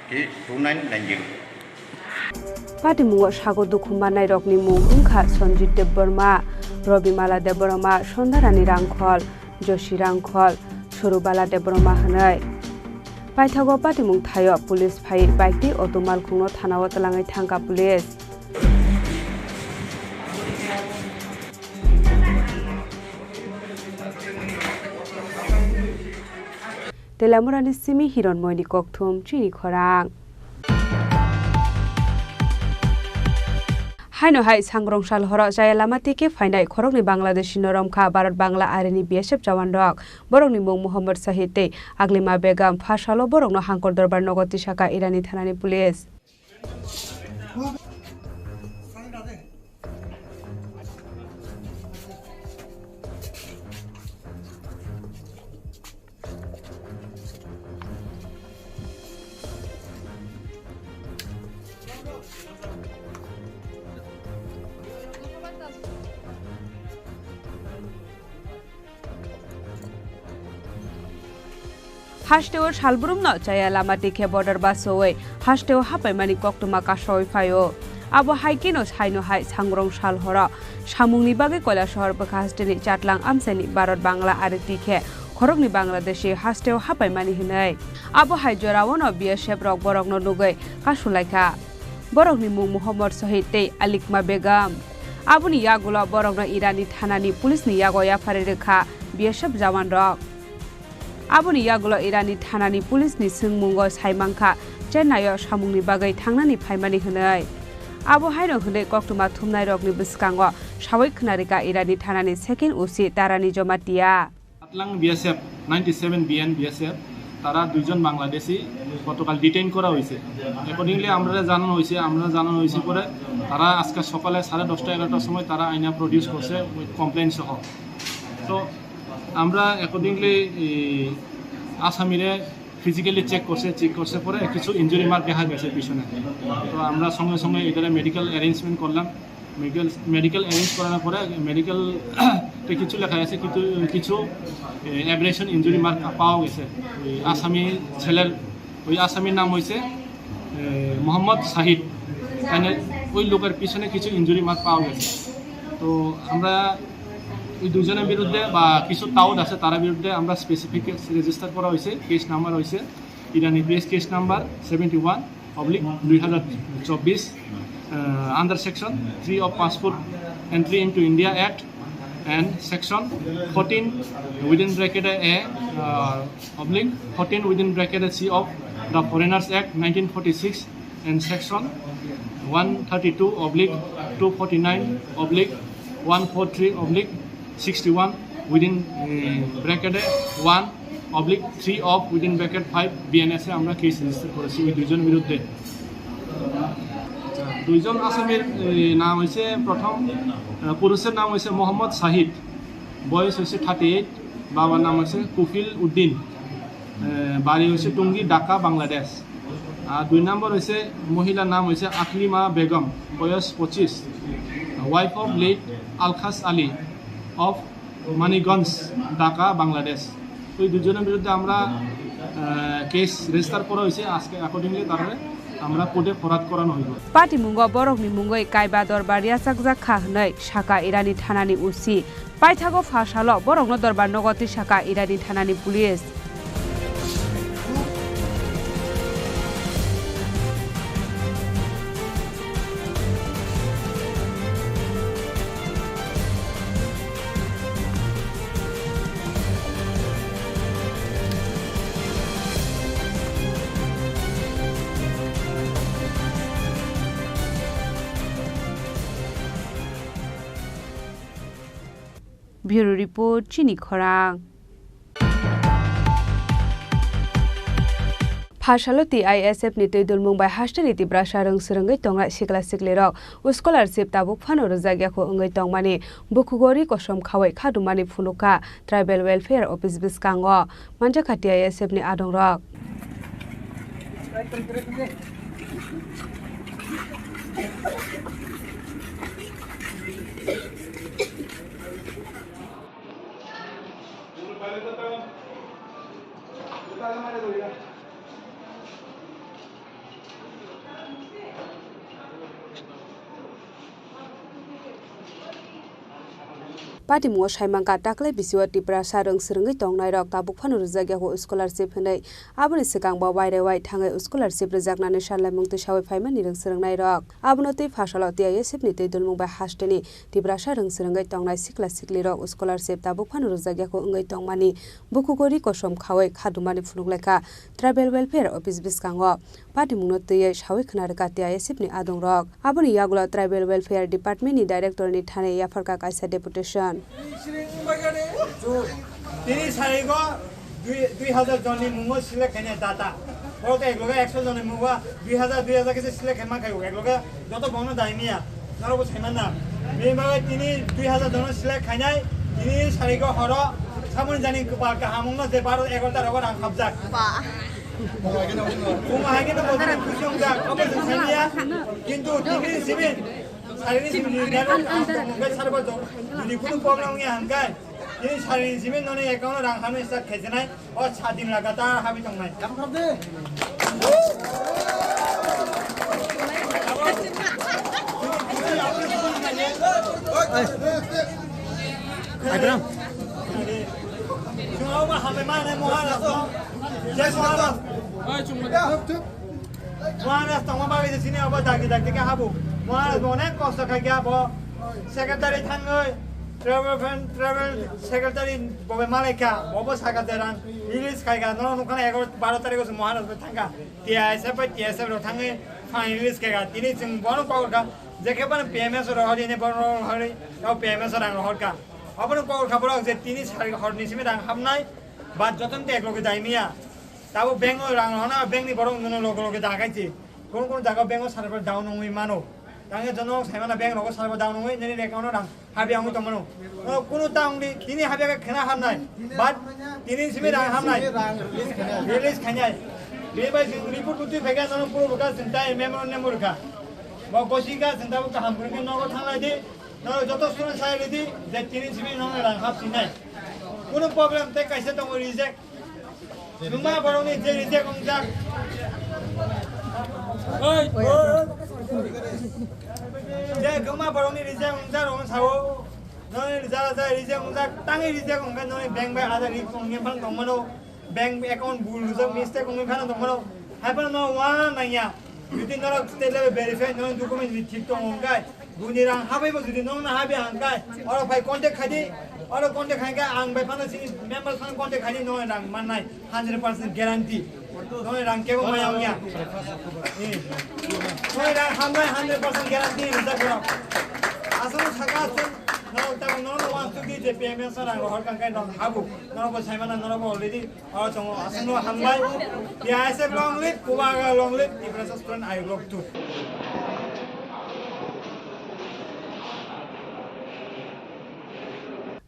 T two nine nine zero. Patimungo sago dukhu mannairokni mung wngkha Sanjit Debbarma, Robimala Debbarma, Sondarani Rangkhol, Joshi Rangkhol, Surubala Debbarma hwnwi. Paithago patimung thaio police phai bike tei auto malkhungno thanao twlangwi thangkha police. Teilamurani simi Hironmoyni kokthum chini khorang. Haino hai sangrong sal horo chaya lama tike phainai khoroknwi Bangladeshi noromkha Bharat Bangla arini B S F jawan rok. Borokni mung Muhammad Sahid tei Aglima Begum. Pha salo borokno Hangkor Dorbar nogo tisaka Irani thanani police. Hasteo salbrumno chaya lama tikhe border basowi hasteo hapaimani koktwma kasawi phaio. Abo hai kheno saino hai sangrong sal horo samungni bagwi Kailasahar bwkha hasteni chatlang amchaini Bharat Bangla ari tikhe khoroknwi Bangladeshi hasteo hapaimani hwnwi. Abo hai joraono B S F rok borokno nugwi kasulaikha. Borokni mung Muhammad Sahid tei Alikma Begum. Aboni yagulo borokno Irani thanani police ni yago yapharwi rwkha B S F jawan rok. Aboni yagulo Irani thanani police ni swngmungo saimankha Chennai o samungni bagwi thangnani phaimani hwnwi. Abo haino hwnwi koktwma thumnairokni bwskango sawi khwnarikha Irani thanani second O C Tarani Jamatia. Katlang BSF, ninety seven BN BSF, তারা দুইজন বাংলাদেশি গতকাল ডিটেইন করা হয়েছে। অ্যাকর্ডিংলি আমরা জানানো হয়েছে, আমরা জানানো হয়েছে পরে তারা আজকে সকালে সাড়ে দশটা এগারোটার সময় তারা আইনা প্রডিউস করছে উইথ কমপ্লেন সহ। তো আমরা অ্যাকর্ডিংলি আসামিরে ফিজিক্যালি চেক করছে, চেক করছে পরে কিছু ইনজুরি মার্ক দেখা গেছে পিছনে। তো আমরা সঙ্গে সঙ্গে এটারে মেডিকেল অ্যারেঞ্জমেন্ট করলাম। মেডিকেল মেডিকেল অ্যারেঞ্জ করার পরে মেডিকেল তে কিছু লেখা আছে, কিছু কিছু অ্যাব্রেশন ইনজুরি মার্ক পাওয়া গেছে। ওই আসামি ছেলের, ওই আসামির নাম হয়েছে মোহাম্মদ শাহিদ। মানে ওই লোকের পিছনে কিছু ইনজুরি মার্ক পাওয়া গেছে। তো আমরা ওই দুজনের বিরুদ্ধে বা কিছু টাউট আছে, তার বিরুদ্ধে আমরা স্পেসিফিক কেস রেজিস্টার করা হয়েছে। কেস নাম্বার হয়েছে ইরানি বেস case number seventy one oblique দুই হাজার চব্বিশ, under section three of passport entry into India act and section fourteen within bracket A, uh, oblique fourteen within bracket C of the Foreigners Act nineteen forty-six and section one thirty-two oblique two forty-nine oblique one forty-three oblique sixty-one within, uh, bracket one oblique three of within bracket five BNS এ আমরা case register করেছি ওই দুইজন বিরুদ্ধে। দুইজন আসামির, এ, নাম হয়েছে প্রথম, আহ, পুরুষের নাম হয়েছে মোহাম্মদ শাহিদ, বয়স হয়েছে থার্টি এইট, বাবার নাম হয়েছে কফিল উদ্দিন, এ, বাড়ি হয়েছে টুঙ্গি, ঢাকা, বাংলাদেশ। আর দুই নম্বর হয়েছে মহিলার নাম হয়েছে আকলিমা বেগম, বয়স পঁচিশ, ওয়াইফ অফ লেট আলখাস আলী অফ মানিগঞ্জ, ঢাকা, বাংলাদেশ। ওই দুজনের বিরুদ্ধে আমরা, আহ, কেস রেজিস্টার করা হয়েছে। আজকে অ্যাকর্ডিংলি তারা আমরা কোর্টে ফরওয়ার্ড করানো হইব। Patimungo borokni mungwi kaiba dorbar yachakjak kha hwnwi sakha Irani thanani O C. Paithago pha salo borokno dorbar nogo twi sakha Irani thanani police. Bureau Report, Chini Khorang. Phasalo T I S F ni twi dulmung bai hasteni Tiprasa rwng swrwngwi tongnai sikla siklirok scholarship tabuk phano rwjak yakho wngwi tongmani bukhugo ri kosom khawi khadumani phunukha Tribal Welfare Office bwskango. Manjakha T I S F ni adongrok. Patimungo saimankha, taklai bisio Tiprasa rwng swrwngwi tongnairok tabuk phano rwjak yago scholarship hwnwi. Aboni swkang bo wairewai thangwi scholarship rwjaknani sanlaimung twisawi phaimani rwng swrwngnairok. Abono twi phasalo T I S F ni twi dulmung bai hasteni Tiprasa rwng swrwngwi tongnai sikla siklirok scholarship tabuk phano rwjak yago wngwi tongmani bukhugo ri kosom khawi khadumani phunuk laikha Tribal Welfare Office bwskango. Patimungno twiwi sawi khna rwkha T I S F ni adongrok. Aboni yagulo Tribal Welfare Department ni Director ni thani yapharkha kaisa deputation. Tini sarigo dui, dui hajar jonni mungo select khainai data. Borok ekloge ekso jonni mungo dui hajar, dui hajar khe select khaima khaio ekloge joto bono daimiya. Norok bo saiman na. Bini bagwi tini dui hajar jono select khainai, tini sarigo horo samoni jani kwpal kaham wngno je baro egarota rogo rang hapjak. Ba. Omo hai khe no bo tini khusi wngjak, omo chwng saimanya. Kintu tini simi, sarini simi ni network kaham tong hwnkhe sarigo jodi kunu problem wngya hwnkhe, tini sarini simi noni account o rang hamni start khaijanai. O sat din lagatar habi tongnai. Aibram. Chwng obo hambai manai Maharaj no. Jai Maharaj. Maharaj tongma bagwi je sini obo dagi dagi khe habu. Maharaj bo onek kosto khai khe abo secretary thangwi travel fan, travel secretary bo bai malai kha. Bo bo saka je rang release khai kha. Norok nukha na egaroh baro tarikh o se Maharaj bai thang kha. T I S F bai T S F rok thangwi fan release khai kha. Tini chwng bono kok kha. Je khe bono P M S rohor ini bono rohor, tao P M S rang rohor kha. Obono kok kha borok je tini sari horni simi rang hapnai. Ba jotono te ekloge dai miya. Tabo bank o rang rohorna, bank ni borok nono loge loge da khaisi. Kono kono jaga bank o server down wngwi mano. Tangwi jono saimana bank rogo salbo down wngwi nini account o rang habya wngwi tongmano. No kunu ta wngdi tini habya khe khena hamnai. But tini simi rang hamnai. Release khainai. Bini bai chwng report butwi phaikha nono puro bwkha chwng tai memorandum rwkha. Bo gosi kha chwng tabuk kaham kwrwngkhe nogo thanglai di. No joto student sai ridi je tini simi nono rang hap sinai. Kunu problem tei kaisa tongo reject. Kwma borokni je reject wngjak. Je kwma borokni reject wngjak rokno sao. Noni jara jara reject wngjak, tangwi reject wngkha noni bank bai ada risk wngya phano tongmano. Bank account bul rijak mistake wngwi phano tongmano. Hai phano no wana nangya. Jodi norok state level verify noni document jodi thik tongo wngkha. Buini rang habaibo jodi nokno habya hwnkhai, oro phai contact khaidi, oro contact khaikhe ang bai phano chini member phano contact khaidi, nokni rang mannai hundred percent guarantee. Nokni rang kebo maya wngya. Eh. Nokni rang hamnai hundred percent guarantee rijak borok. Aswk saka aswk norok tabuk norokno wansukdi je P M S rang rohor kangkhe norok habu. Norokbo saimana norokbo already. O chongo aswkno hambai. T I S F long live, Bubagra long live, Tiprasa Student Ayuk long live.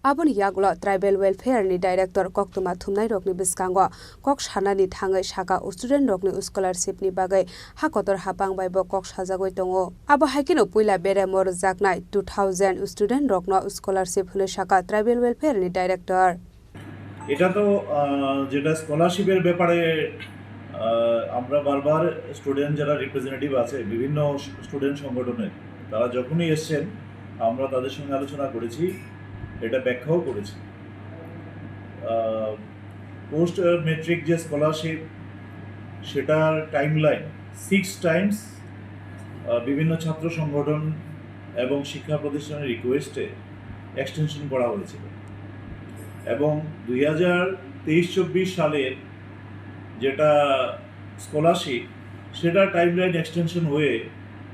Aboni yagulo Tribal Welfare ni Director koktwma thumnairokni bwskango kok sanani thangwi saka student rokni scholarship ni bagwi ha kotor hapang bai bo kok sajagwi tongo. Abo hai kheno puila beremo rwjaknai two thousand student rokno scholarship hwnwi saka Tribal Welfare ni Director. এটা তো, আহ, যেটা স্কলারশিপের ব্যাপারে, আহ, আমরা বারবার স্টুডেন্ট যারা রিপ্রেজেন্টেটিভ আছে বিভিন্ন স্টুডেন্ট সংগঠনের, তারা যখনই এসছেন আমরা তাদের সঙ্গে আলোচনা করেছি, এটা ব্যাখ্যাও করেছি। আহ, পোস্ট ম্যাট্রিক যে স্কলারশিপ, সেটার টাইমলাইন সিক্স টাইমস, আহ, বিভিন্ন ছাত্র সংগঠন এবং শিক্ষা প্রতিষ্ঠানের রিকোয়েস্টে এক্সটেনশন করা হয়েছিল এবং দুই হাজার তেইশ চব্বিশ সালের যেটা স্কলারশিপ, সেটা টাইমলাইন এক্সটেনশন হয়ে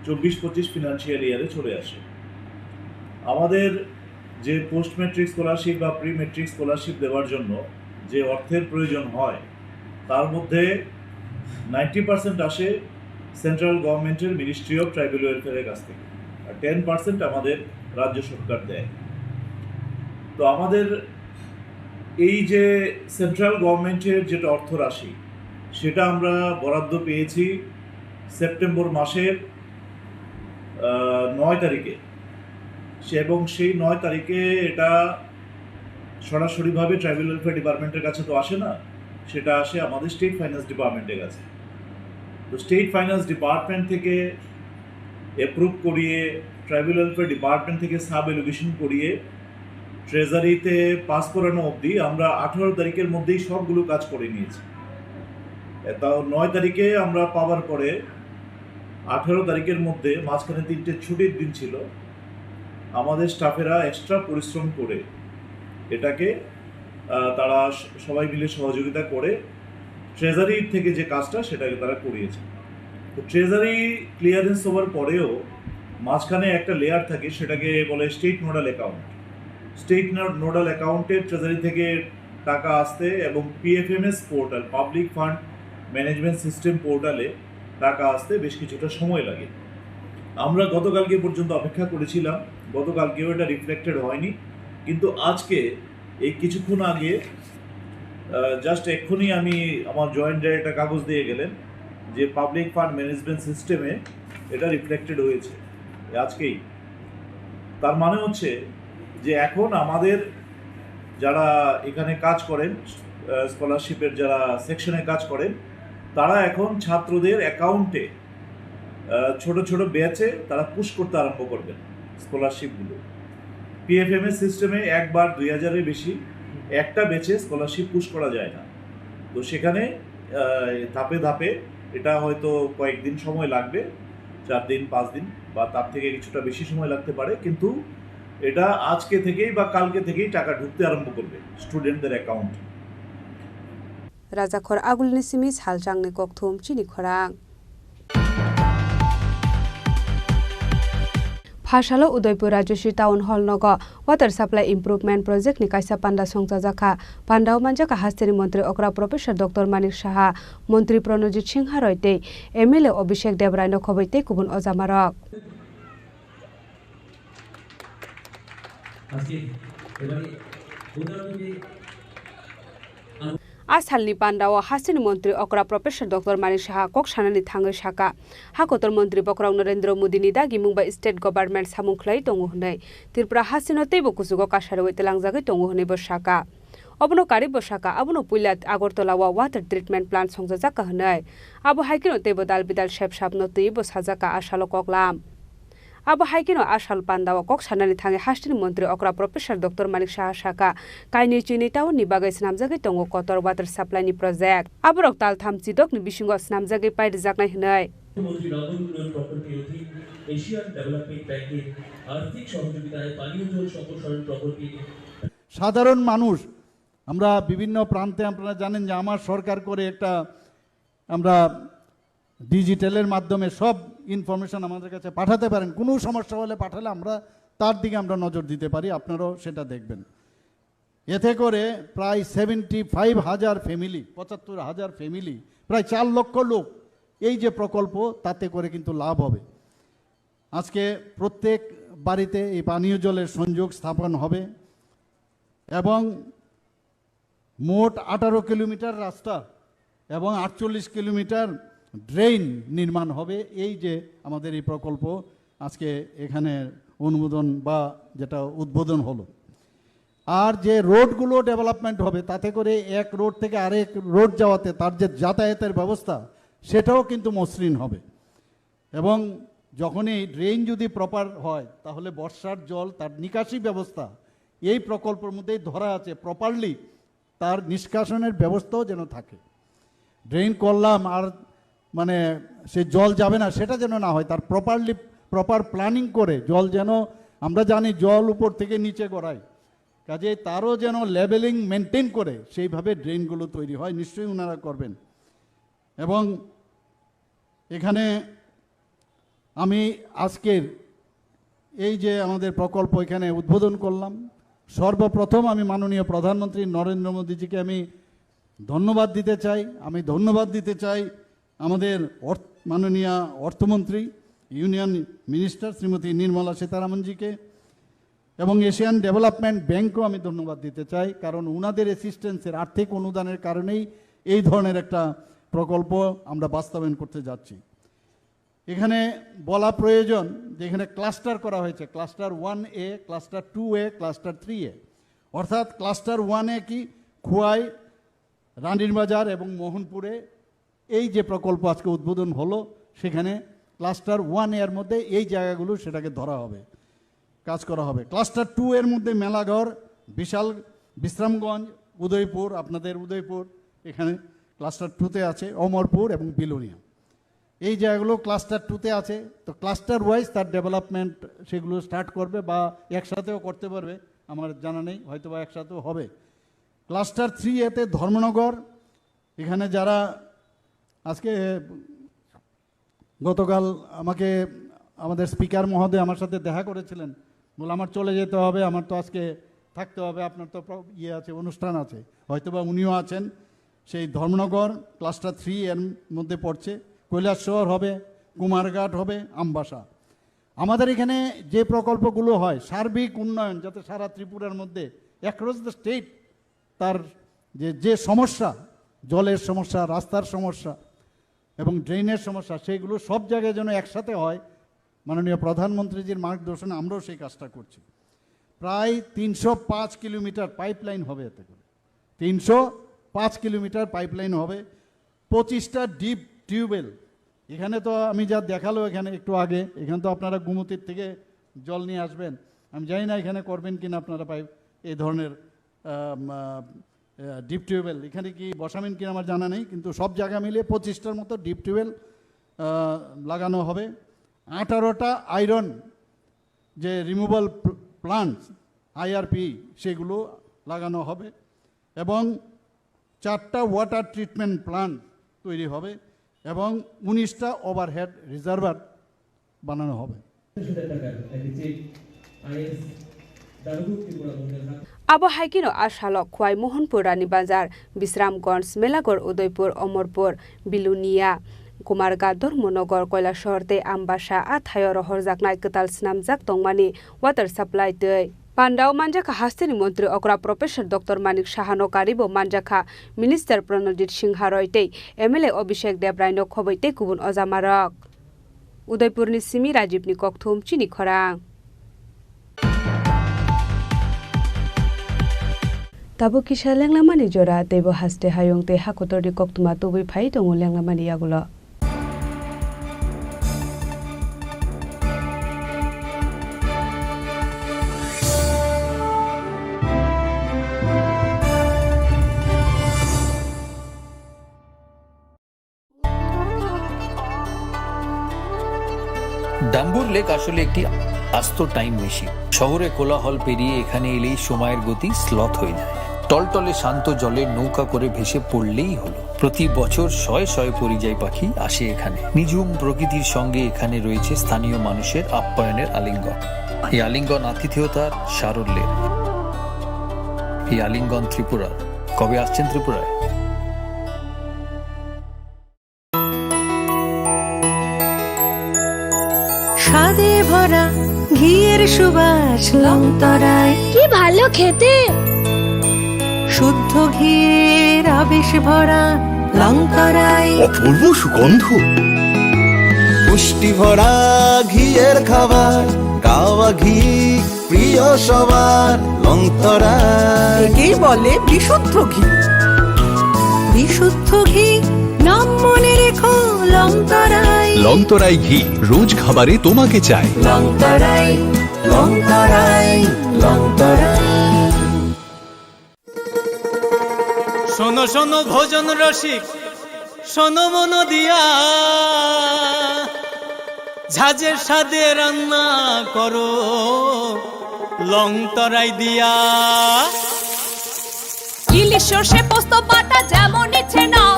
চব্বিশ পঁচিশ ফিনান্সিয়াল ইয়ারে চলে আসে। আমাদের যে পোস্ট ম্যাট্রিক স্কলারশিপ বা প্রি ম্যাট্রিক স্কলারশিপ দেওয়ার জন্য যে অর্থের প্রয়োজন হয়, তার মধ্যে নাইনটি পার্সেন্ট আসে সেন্ট্রাল গভর্নমেন্টের মিনিস্ট্রি অফ ট্রাইবাল ওয়েলফেয়ারের কাছ থেকে, আর টেন পার্সেন্ট আমাদের রাজ্য সরকার দেয়। তো আমাদের এই যে সেন্ট্রাল গভর্নমেন্টের যেটা অর্থ রাশি, সেটা আমরা বরাদ্দ পেয়েছি সেপ্টেম্বর মাসের, আহ, নয় তারিখে। সে, এবং সেই নয় তারিখে এটা সরাসরিভাবে ট্রাইবাল ওয়েলফেয়ার ডিপার্টমেন্টের কাছে তো আসে না, সেটা আসে আমাদের স্টেট ফাইন্যান্স ডিপার্টমেন্টের কাছে। তো স্টেট ফাইন্যান্স ডিপার্টমেন্ট থেকে অ্যাপ্রুভ করিয়ে, ট্রাইবাল ওয়েলফেয়ার ডিপার্টমেন্ট থেকে সাব এলোকেশন করিয়ে ট্রেজারিতে পাস করানো অবধি আমরা আঠারো তারিখের মধ্যেই সবগুলো কাজ করে নিয়েছি। এ, তাও নয় তারিখে আমরা পাওয়ার পরে আঠারো তারিখের মধ্যে, মাঝখানে তিনটে ছুটির দিন ছিল, আমাদের স্টাফেরা এক্সট্রা পরিশ্রম করে এটাকে, আহ, তারা স-, সবাই মিলে সহযোগিতা করে ট্রেজারি থেকে যে কাজটা, সেটাকে তারা করিয়েছে। তো ট্রেজারি ক্লিয়ারেন্স হওয়ার পরেও মাঝখানে একটা লেয়ার থাকে, সেটাকে বলে state nodal account. State no-, nodal অ্যাকাউন্টে ট্রেজারি থেকে টাকা আসতে এবং PFMS portal, public fund management system পোর্টালে টাকা আসতে বেশ কিছুটা সময় লাগে। আমরা গতকালকে পর্যন্ত অপেক্ষা করেছিলাম, গতকালকেও এটা রিফ্লেক্টেড হয়নি, কিন্তু আজকে এই কিছুক্ষণ আগে, আহ, জাস্ট এক্ষুনি আমি, আমার জয়েন্ট ডাইরেক্টর কাগজ দিয়ে গেলেন যে পাবলিক ফান্ড ম্যানেজমেন্ট সিস্টেমে এটা রিফ্লেক্টেড হয়েছে আজকেই। তার মানে হচ্ছে যে এখন আমাদের যারা এখানে কাজ করেন, আহ, স্কলারশিপের যারা সেকশনে কাজ করেন, তারা এখন ছাত্রদের অ্যাকাউন্টে, আহ, ছোট ছোট ব্যাচে তারা পুশ করতে আরম্ভ করবেন স্কলারশিপগুলো। পিএফএমএস সিস্টেমে একবার দুই হাজারের বেশি একটা ব্যাচে স্কলারশিপ পুশ করা যায় না। তো সেখানে, আহ, ধাপে ধাপে এটা হয়তো কয়েকদিন সময় লাগবে, চার দিন, পাঁচ দিন বা তার থেকে কিছুটা বেশি সময় লাগতে পারে, কিন্তু এটা আজকে থেকেই বা কালকে থেকেই টাকা ঢুকতে আরম্ভ করবে স্টুডেন্টদের অ্যাকাউন্টে। Rajakhor agulni simi salchangni kokthum chini khorang. Phasalo Udaipur Rajyasri Town Hall nogo Water Supply Improvement Project ni kaisa panda songchajak kha. Pandao manjak kha hasteni montri okra Professor Doctor Manik Saha, montri Pranojit Singha Roy tei M L A Abhishek Debrai no khoboi tei kubun ojamarok. আজকে এবারে ভোটারদেরকে আ salni pandao hasteni montri okra Professor Doctor Manik Saha kok sanani thangwi saka, hakotor montri bokhorok Narendra Modini dagimung bai state government samung khlai tongo hwnwi, Tripura hasteno teibo kuchugo kasarwi tlangjagwi tongo hwnwi bo saka. Obono karwi bo saka, abono puila Agartala o water treatment plant songjajak ka hwnwi. Abo hai kheno teibo dal bidal sep sapno twiwi bo sajak ka a salo koklam. Abo hai kheno a sal pandao kok sanani thangwi hasteni montri okra Professor Doctor Manik Saha saka, kainwi chini town ni bagwi swnamjagwi tongo kotor water supply ni project. Aborok taltham chidokni bisingo swnamjagwi pairijaknai hwnwi. মন্ত্রী নগর উন্নয়ন প্রকল্পের অধীন Asian development ব্যাংকের আর্থিক সহযোগিতায় পানীয় জল সম্প্রসারণ প্রকল্পের সাধারণ মানুষ, আমরা বিভিন্ন প্রান্তে, আপনারা জানেন যে আমার সরকার করে একটা, আমরা ডিজিটালের মাধ্যমে সব ইনফরমেশন আমাদের কাছে পাঠাতে পারেন। কোনো সমস্যা হলে পাঠালে আমরা তার দিকে আমরা নজর দিতে পারি, আপনারাও সেটা দেখবেন। এতে করে প্রায় সেভেন্টি ফাইভ হাজার ফ্যামিলি, পঁচাত্তর হাজার ফ্যামিলি, প্রায় চার লক্ষ লোক এই যে প্রকল্প, তাতে করে কিন্তু লাভ হবে। আজকে প্রত্যেক বাড়িতে এই পানীয় জলের সংযোগ স্থাপন হবে এবং মোট আঠারো কিলোমিটার রাস্তা এবং আটচল্লিশ কিলোমিটার ড্রেন নির্মাণ হবে। এই যে আমাদের এই প্রকল্প আজকে এখানে অনুমোদন বা যেটা উদ্বোধন হলো, আর যে রোডগুলো ডেভেলপমেন্ট হবে, তাতে করে এক রোড থেকে আরেক রোড যাওয়াতে তার যে যাতায়াতের ব্যবস্থা, সেটাও কিন্তু মসৃণ হবে। এবং যখনই ড্রেন যদি প্রপার হয়, তাহলে বর্ষার জল, তার নিকাশি ব্যবস্থা এই প্রকল্পের মধ্যেই ধরা আছে, প্রপারলি তার নিষ্কাশনের ব্যবস্থাও যেন থাকে। ড্রেন করলাম আর মানে সে জল যাবে না, সেটা যেন না হয়, তার প্রপারলি, প্রপার প্ল্যানিং করে জল যেন, আমরা জানি জল উপর থেকে নিচে গড়ায়, কাজেই তারও যেন লেভেলিং মেনটেন করে সেইভাবে ড্রেনগুলো তৈরি হয়, নিশ্চয়ই ওনারা করবেন। এবং এখানে আমি আজকের এই যে আমাদের প্রকল্প এখানে উদ্বোধন করলাম, সর্বপ্রথম আমি মাননীয় প্রধানমন্ত্রী নরেন্দ্র মোদীজিকে আমি ধন্যবাদ দিতে চাই। আমি ধন্যবাদ দিতে চাই আমাদের অর্থ-, মাননীয় অর্থমন্ত্রী, ইউনিয়ন মিনিস্টার শ্রীমতী নির্মলা সীতারামনজিকে এবং এশিয়ান ডেভেলপমেন্ট ব্যাংকও আমি ধন্যবাদ দিতে চাই, কারণ ওনাদের অ্যাসিস্ট্যান্সের, আর্থিক অনুদানের কারণেই এই ধরনের একটা প্রকল্প আমরা বাস্তবায়ন করতে যাচ্ছি। এখানে বলা প্রয়োজন যে এখানে ক্লাস্টার করা হয়েছে, ক্লাস্টার ওয়ান এ, ক্লাস্টার টু এ, ক্লাস্টার থ্রি এ। অর্থাৎ ক্লাস্টার ওয়ান এ কি, খোয়াই, রানীর বাজার এবং মোহনপুরে এই যে প্রকল্প আজকে উদ্বোধন হলো, সেখানে ক্লাস্টার ওয়ান এর মধ্যে এই জায়গাগুলো সেটাকে ধরা হবে, কাজ করা হবে। ক্লাস্টার টু এর মধ্যে মেলাঘর, বিশাল, বিশ্রামগঞ্জ, উদয়পুর, আপনাদের উদয়পুর, এখানে ক্লাস্টার টুতে আছে অমরপুর এবং বিলোনিয়া। এই জায়গাগুলো ক্লাস্টার টুতে আছে। তো ক্লাস্টার ওয়াইজ তার ডেভেলপমেন্ট সেগুলো স্টার্ট করবে বা একসাথেও করতে পারবে, আমার জানা নেই, হয়তো বা একসাথেও হবে। ক্লাস্টার থ্রি এতে ধর্মনগর, এখানে যারা আজকে, গতকাল আমাকে আমাদের স্পিকার মহোদয় আমার সাথে দেখা করেছিলেন, বলে, "আমার চলে যেতে হবে, আমার তো আজকে থাকতে হবে, আপনার তো প্র-, ইয়ে আছে, অনুষ্ঠান আছে।" হয়তোবা উনিও আছেন। সেই ধর্মনগর ক্লাস্টার থ্রি এর মধ্যে পড়ছে, কৈলাসহর হবে, কুমারঘাট হবে, আমবাসা। আমাদের এখানে যে প্রকল্পগুলো হয়, সার্বিক উন্নয়ন যাতে সারা ত্রিপুরার মধ্যে, অ্যাক্রস দ্য স্টেট, তার যে, যে সমস্যা, জলের সমস্যা, রাস্তার সমস্যা এবং ড্রেনের সমস্যা, সেইগুলো সব জায়গায় যেন একসাথে হয়। মাননীয় প্রধানমন্ত্রীজির মার্গদর্শনে আমরাও সেই কাজটা করছি। প্রায় তিনশো পাঁচ কিলোমিটার পাইপলাইন হবে এতে করে, তিনশো পাঁচ কিলোমিটার পাইপলাইন হবে, পঁচিশটা ডিপ টিউবওয়েল। এখানে তো আমি যা দেখালো এখানে একটু আগে, এখানে তো আপনারা গুমতির থেকে জল নিয়ে আসবেন, আমি জানি না এখানে করবেন কিনা আপনারা পাইপ, এই ধরনের আম, আ, আ, ডিপ টিউবওয়েল এখানে কি বসাবেন কিনা আমার জানা নেই, কিন্তু সব জায়গা মিলিয়ে পঁচিশটার মতো ডিপ টিউবওয়েল, আ, লাগানো হবে। আঠারোটা আয়রন যে রিমুভাল প্ল-, প্লান্টস, আইআরপি, সেগুলো লাগানো হবে এবং চারটা ওয়াটার ট্রিটমেন্ট প্লান্ট তৈরি হবে এবং উনিশটা ওভারহেড রিজার্ভার বানানো হবে। Abo hai kheno a salo Khwai Mohanpur Rani Bazar, Bisramganj, Melaghor, Udaipur, Omorpur, Bilonia, Kumarghat, Dharmanagar, Kailasahar tei Ambasa a thaio rohorjaknai kwtal swnamjak tongmani water supply twi Pandao manjakha hasteni montri okra Professor Doctor Manik Sahano karibo manjakha Minister Pranojit Singha Roy tei M L A Abhishek Debrai no khoboi tei kubun ojamarok. Udaipurni simi Rajibni kokthum chini khorang. Tabuk kisa lenglamani jora, teibo haste hayung tei hakotorni koktwma tubui phai tongo lenglamani yagulo. ডাম্বুর লেক আসলে একটি আস্ত time machine. শহরে কোলাহল পেরিয়ে এখানে এলেই সময়ের গতি স্লথ হয়ে যায়। টলটলে শান্ত জলে নৌকা করে ভেসে পড়লেই হলো। প্রতি বছর শয়ে শয়ে পরিযায়ী পাখি আসে এখানে। নিঝুম প্রকৃতির সঙ্গে এখানে রয়েছে স্থানীয় মানুষের আপ্যায়নের আলিঙ্গন। এই আলিঙ্গন আতিথেয়তার সারল্যের। এই আলিঙ্গন ত্রিপুরার। কবে আসছেন ত্রিপুরায়? স্বাদে ভরা ঘিয়ের সুবাস লংতরাই। কি ভালো খেতে! শুদ্ধ ঘিয়ের আবেশ ভরা লংতরাই। অপূর্ব সুগন্ধ। পুষ্টি ভরা ঘিয়ের খাবার, গাওয়া ঘি প্রিয় সবার, লংতরাই। একেই বলে বিশুদ্ধ ঘি। বিশুদ্ধ ঘি, নাম মনে রেখো, লংতরাই। লংতরাই ঘি, রোজ খাবারে তোমাকে চাই। লংতরাই, লংতরাই, লংতরাই। শোনো শোনো ভোজন রসিক, শোনো মন দিয়া, ঝাঁঝের স্বাদে রান্না করো লং তরাই দিয়া। ইলিশ সর্ষে পোস্ত বাটা যেমন ইচ্ছে নাও,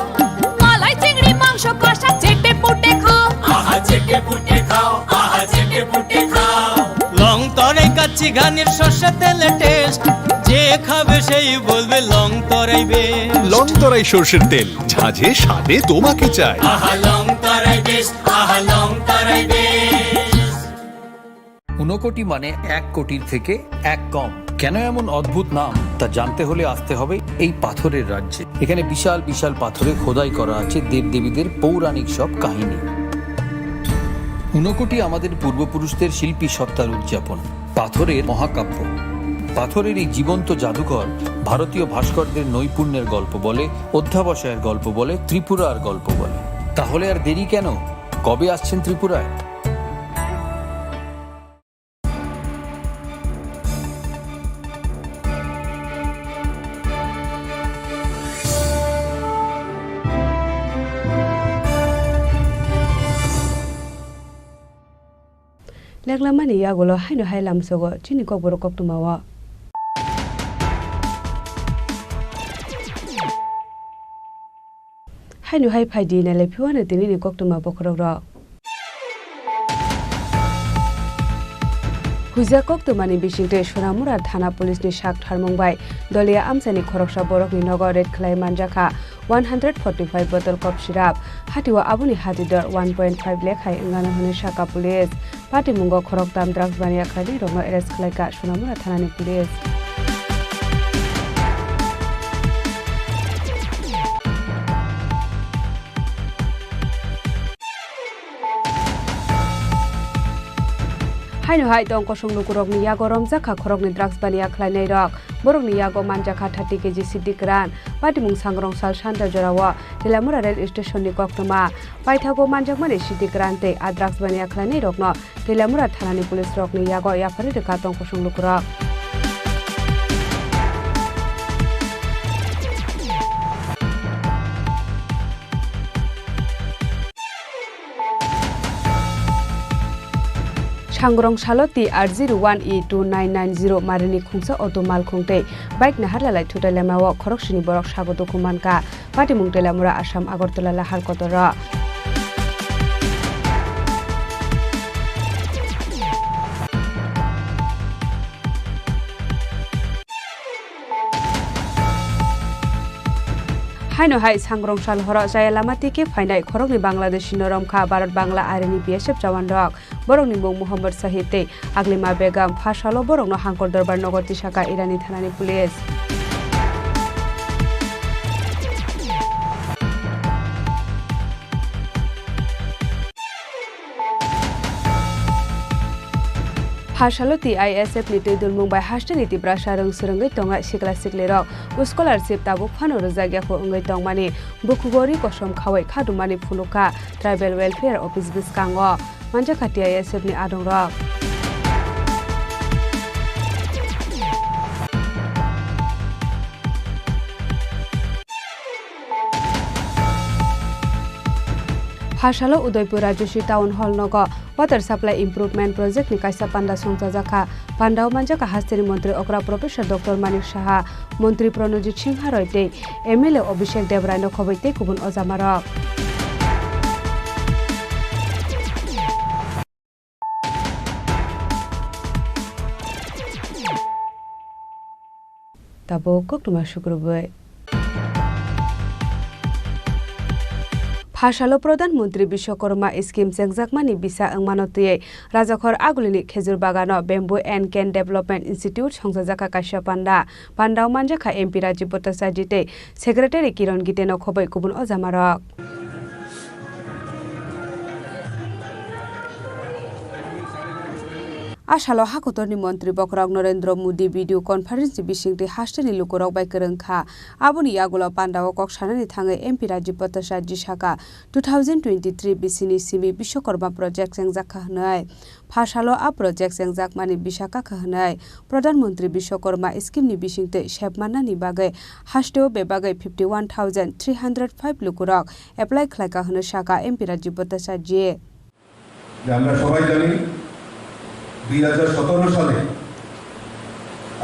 মালাই চিংড়ি মাংস কষা চেটে পুটে খাও। আহা চেটে পুটে খাও, আহা চেটে পুটে খাও। লং তরাই কাচ্চি ঘানির সর্ষে তেলে টেস্ট, যে খাবে সেই বলবে লং তরাই বেস্ট। লং তরাই সর্ষের তেল, ঝাঁঝে স্বাদে তোমাকে চাই। আহা লং তরাই বেস্ট, আহা লং তরাই বেস্ট। ঊনকোটি মানে এক কোটির থেকে এক কম। কেন এমন অদ্ভুত নাম, তা জানতে হলে আসতে হবে এই পাথরের রাজ্যে। এখানে বিশাল বিশাল পাথরে খোদাই করা আছে দেবদেবীদের পৌরাণিক সব কাহিনী। ঊনকোটি আমাদের পূর্বপুরুষদের শিল্পী সত্তার উদযাপন। পাথরের মহাকাব্য। পাথরের এই জীবন্ত জাদুঘর ভারতীয় ভাস্করদের নৈপুণ্যের গল্প বলে, অধ্যাবসায়ের গল্প বলে, ত্রিপুরার গল্প বলে। তাহলে আর দেরি কেন? কবে আসছেন ত্রিপুরায়? Leklamani yagulo haino hai lamsogo chini kokborok koktwmao. Haino hai phaidi nailai phiwano tinini koktwma bokhorokrok. Huijak koktwmani bisingtwi Sonamura thana police ni sak tharmung bai doliya amchaini khoroksa borokni nogo raid khlai manjakha one hundred forty five bottle cough syrup, hatio aboni hati dor one point five lakh hai wngano hwnwi sakha police. Patimungo khoroktham drugs baniya khlainai rokno arrest khlaikha Sonamura thanani police. Haino hai tong kosong lukurokni yago romjakha khoroknwi drugs baniya khlainairok. Borokni yago manjakha thirty K G sidi kwran. Patimung sangrong sal sanda jorao Telamura rail station ni koktwma paithago manjakmani sidi kwran tei a drugs baniya khlainairokno Telamura thanani police rokni yago yapharwi rwkha tong kosong lukurok. Sangrong salo T R zero one E two nine nine zero marini khungsa auto malkhung tei bike naharlalai thutai lamao khoroksini borok sago dukhu mankha. Patimung Telamura, Assam, Agartala lahar kotoro. Haino hai sangrong sal horo chaya lama tike phainai khoroknwi Bangladeshi no romkha Bharat Bangla arini B S F jawan rok. Borokni mung Mohammad Sahid tei Aglima Begum. Pha salo borokno Hangkor Dorbar nogo tisaka Irani thanani police. Pha salo T I S F ni twi dulmung bai hasteni Tiprasa rwng swrwngwi tongnai sikla siklirok scholarship tabuk phano rwjakya kho wngwi tongmani bukhugo ri kosom khawi khadumani phunukha Tribal Welfare Office bwskango. Manjakha T I S F ni adongrok. Pha salo Udaipur Rajyasri Town Hall nogo Water Supply Improvement Project ni kaisa panda songchajakha. Pandao manjakha hasteni montri okra Professor Doctor Manik Saha, montri Pranojit Singha Roy tei M L A Abhishek Debrai no khoboi tei kubun ojamarok. Tabuk koktwma sukrubwi. Pha salo Pradhan Mantri Bishwakarma Scheme chengjakmani bisa wngmano twiwi Rajakhor Agulini Khejur Bagano Bamboo and Cane Development Institute songchajakha kaisa panda. Pandao manjakha M P Rajiv Bhattacharjee tei Secretary Kiran Gite no khoboi kubun ojamarok. A salo hakotorni montri bokhorok Narendra Modi video conference ni bisingtwi hasteni lukurok bai kwrwng kha. Aboni yagulo pandao kok sanani thangwi M P Rajiv Bhattacharjee saka, two thousand twenty-three bisini simi Bishwakarma project chengjak kha hwnwi. Pha salo a project chengjakmani bisa kakha hwnwi Pradhan Mantri Bishwakarma scheme ni bisingtwi sep mannani bagwi hasteo bebagwi fifty one thousand three hundred five lukurok apply khlaikha hwnwi sakha M P Rajiv Bhattacharjee. যে আমরা সবাই জানি, দুই হাজার সতেরো সালে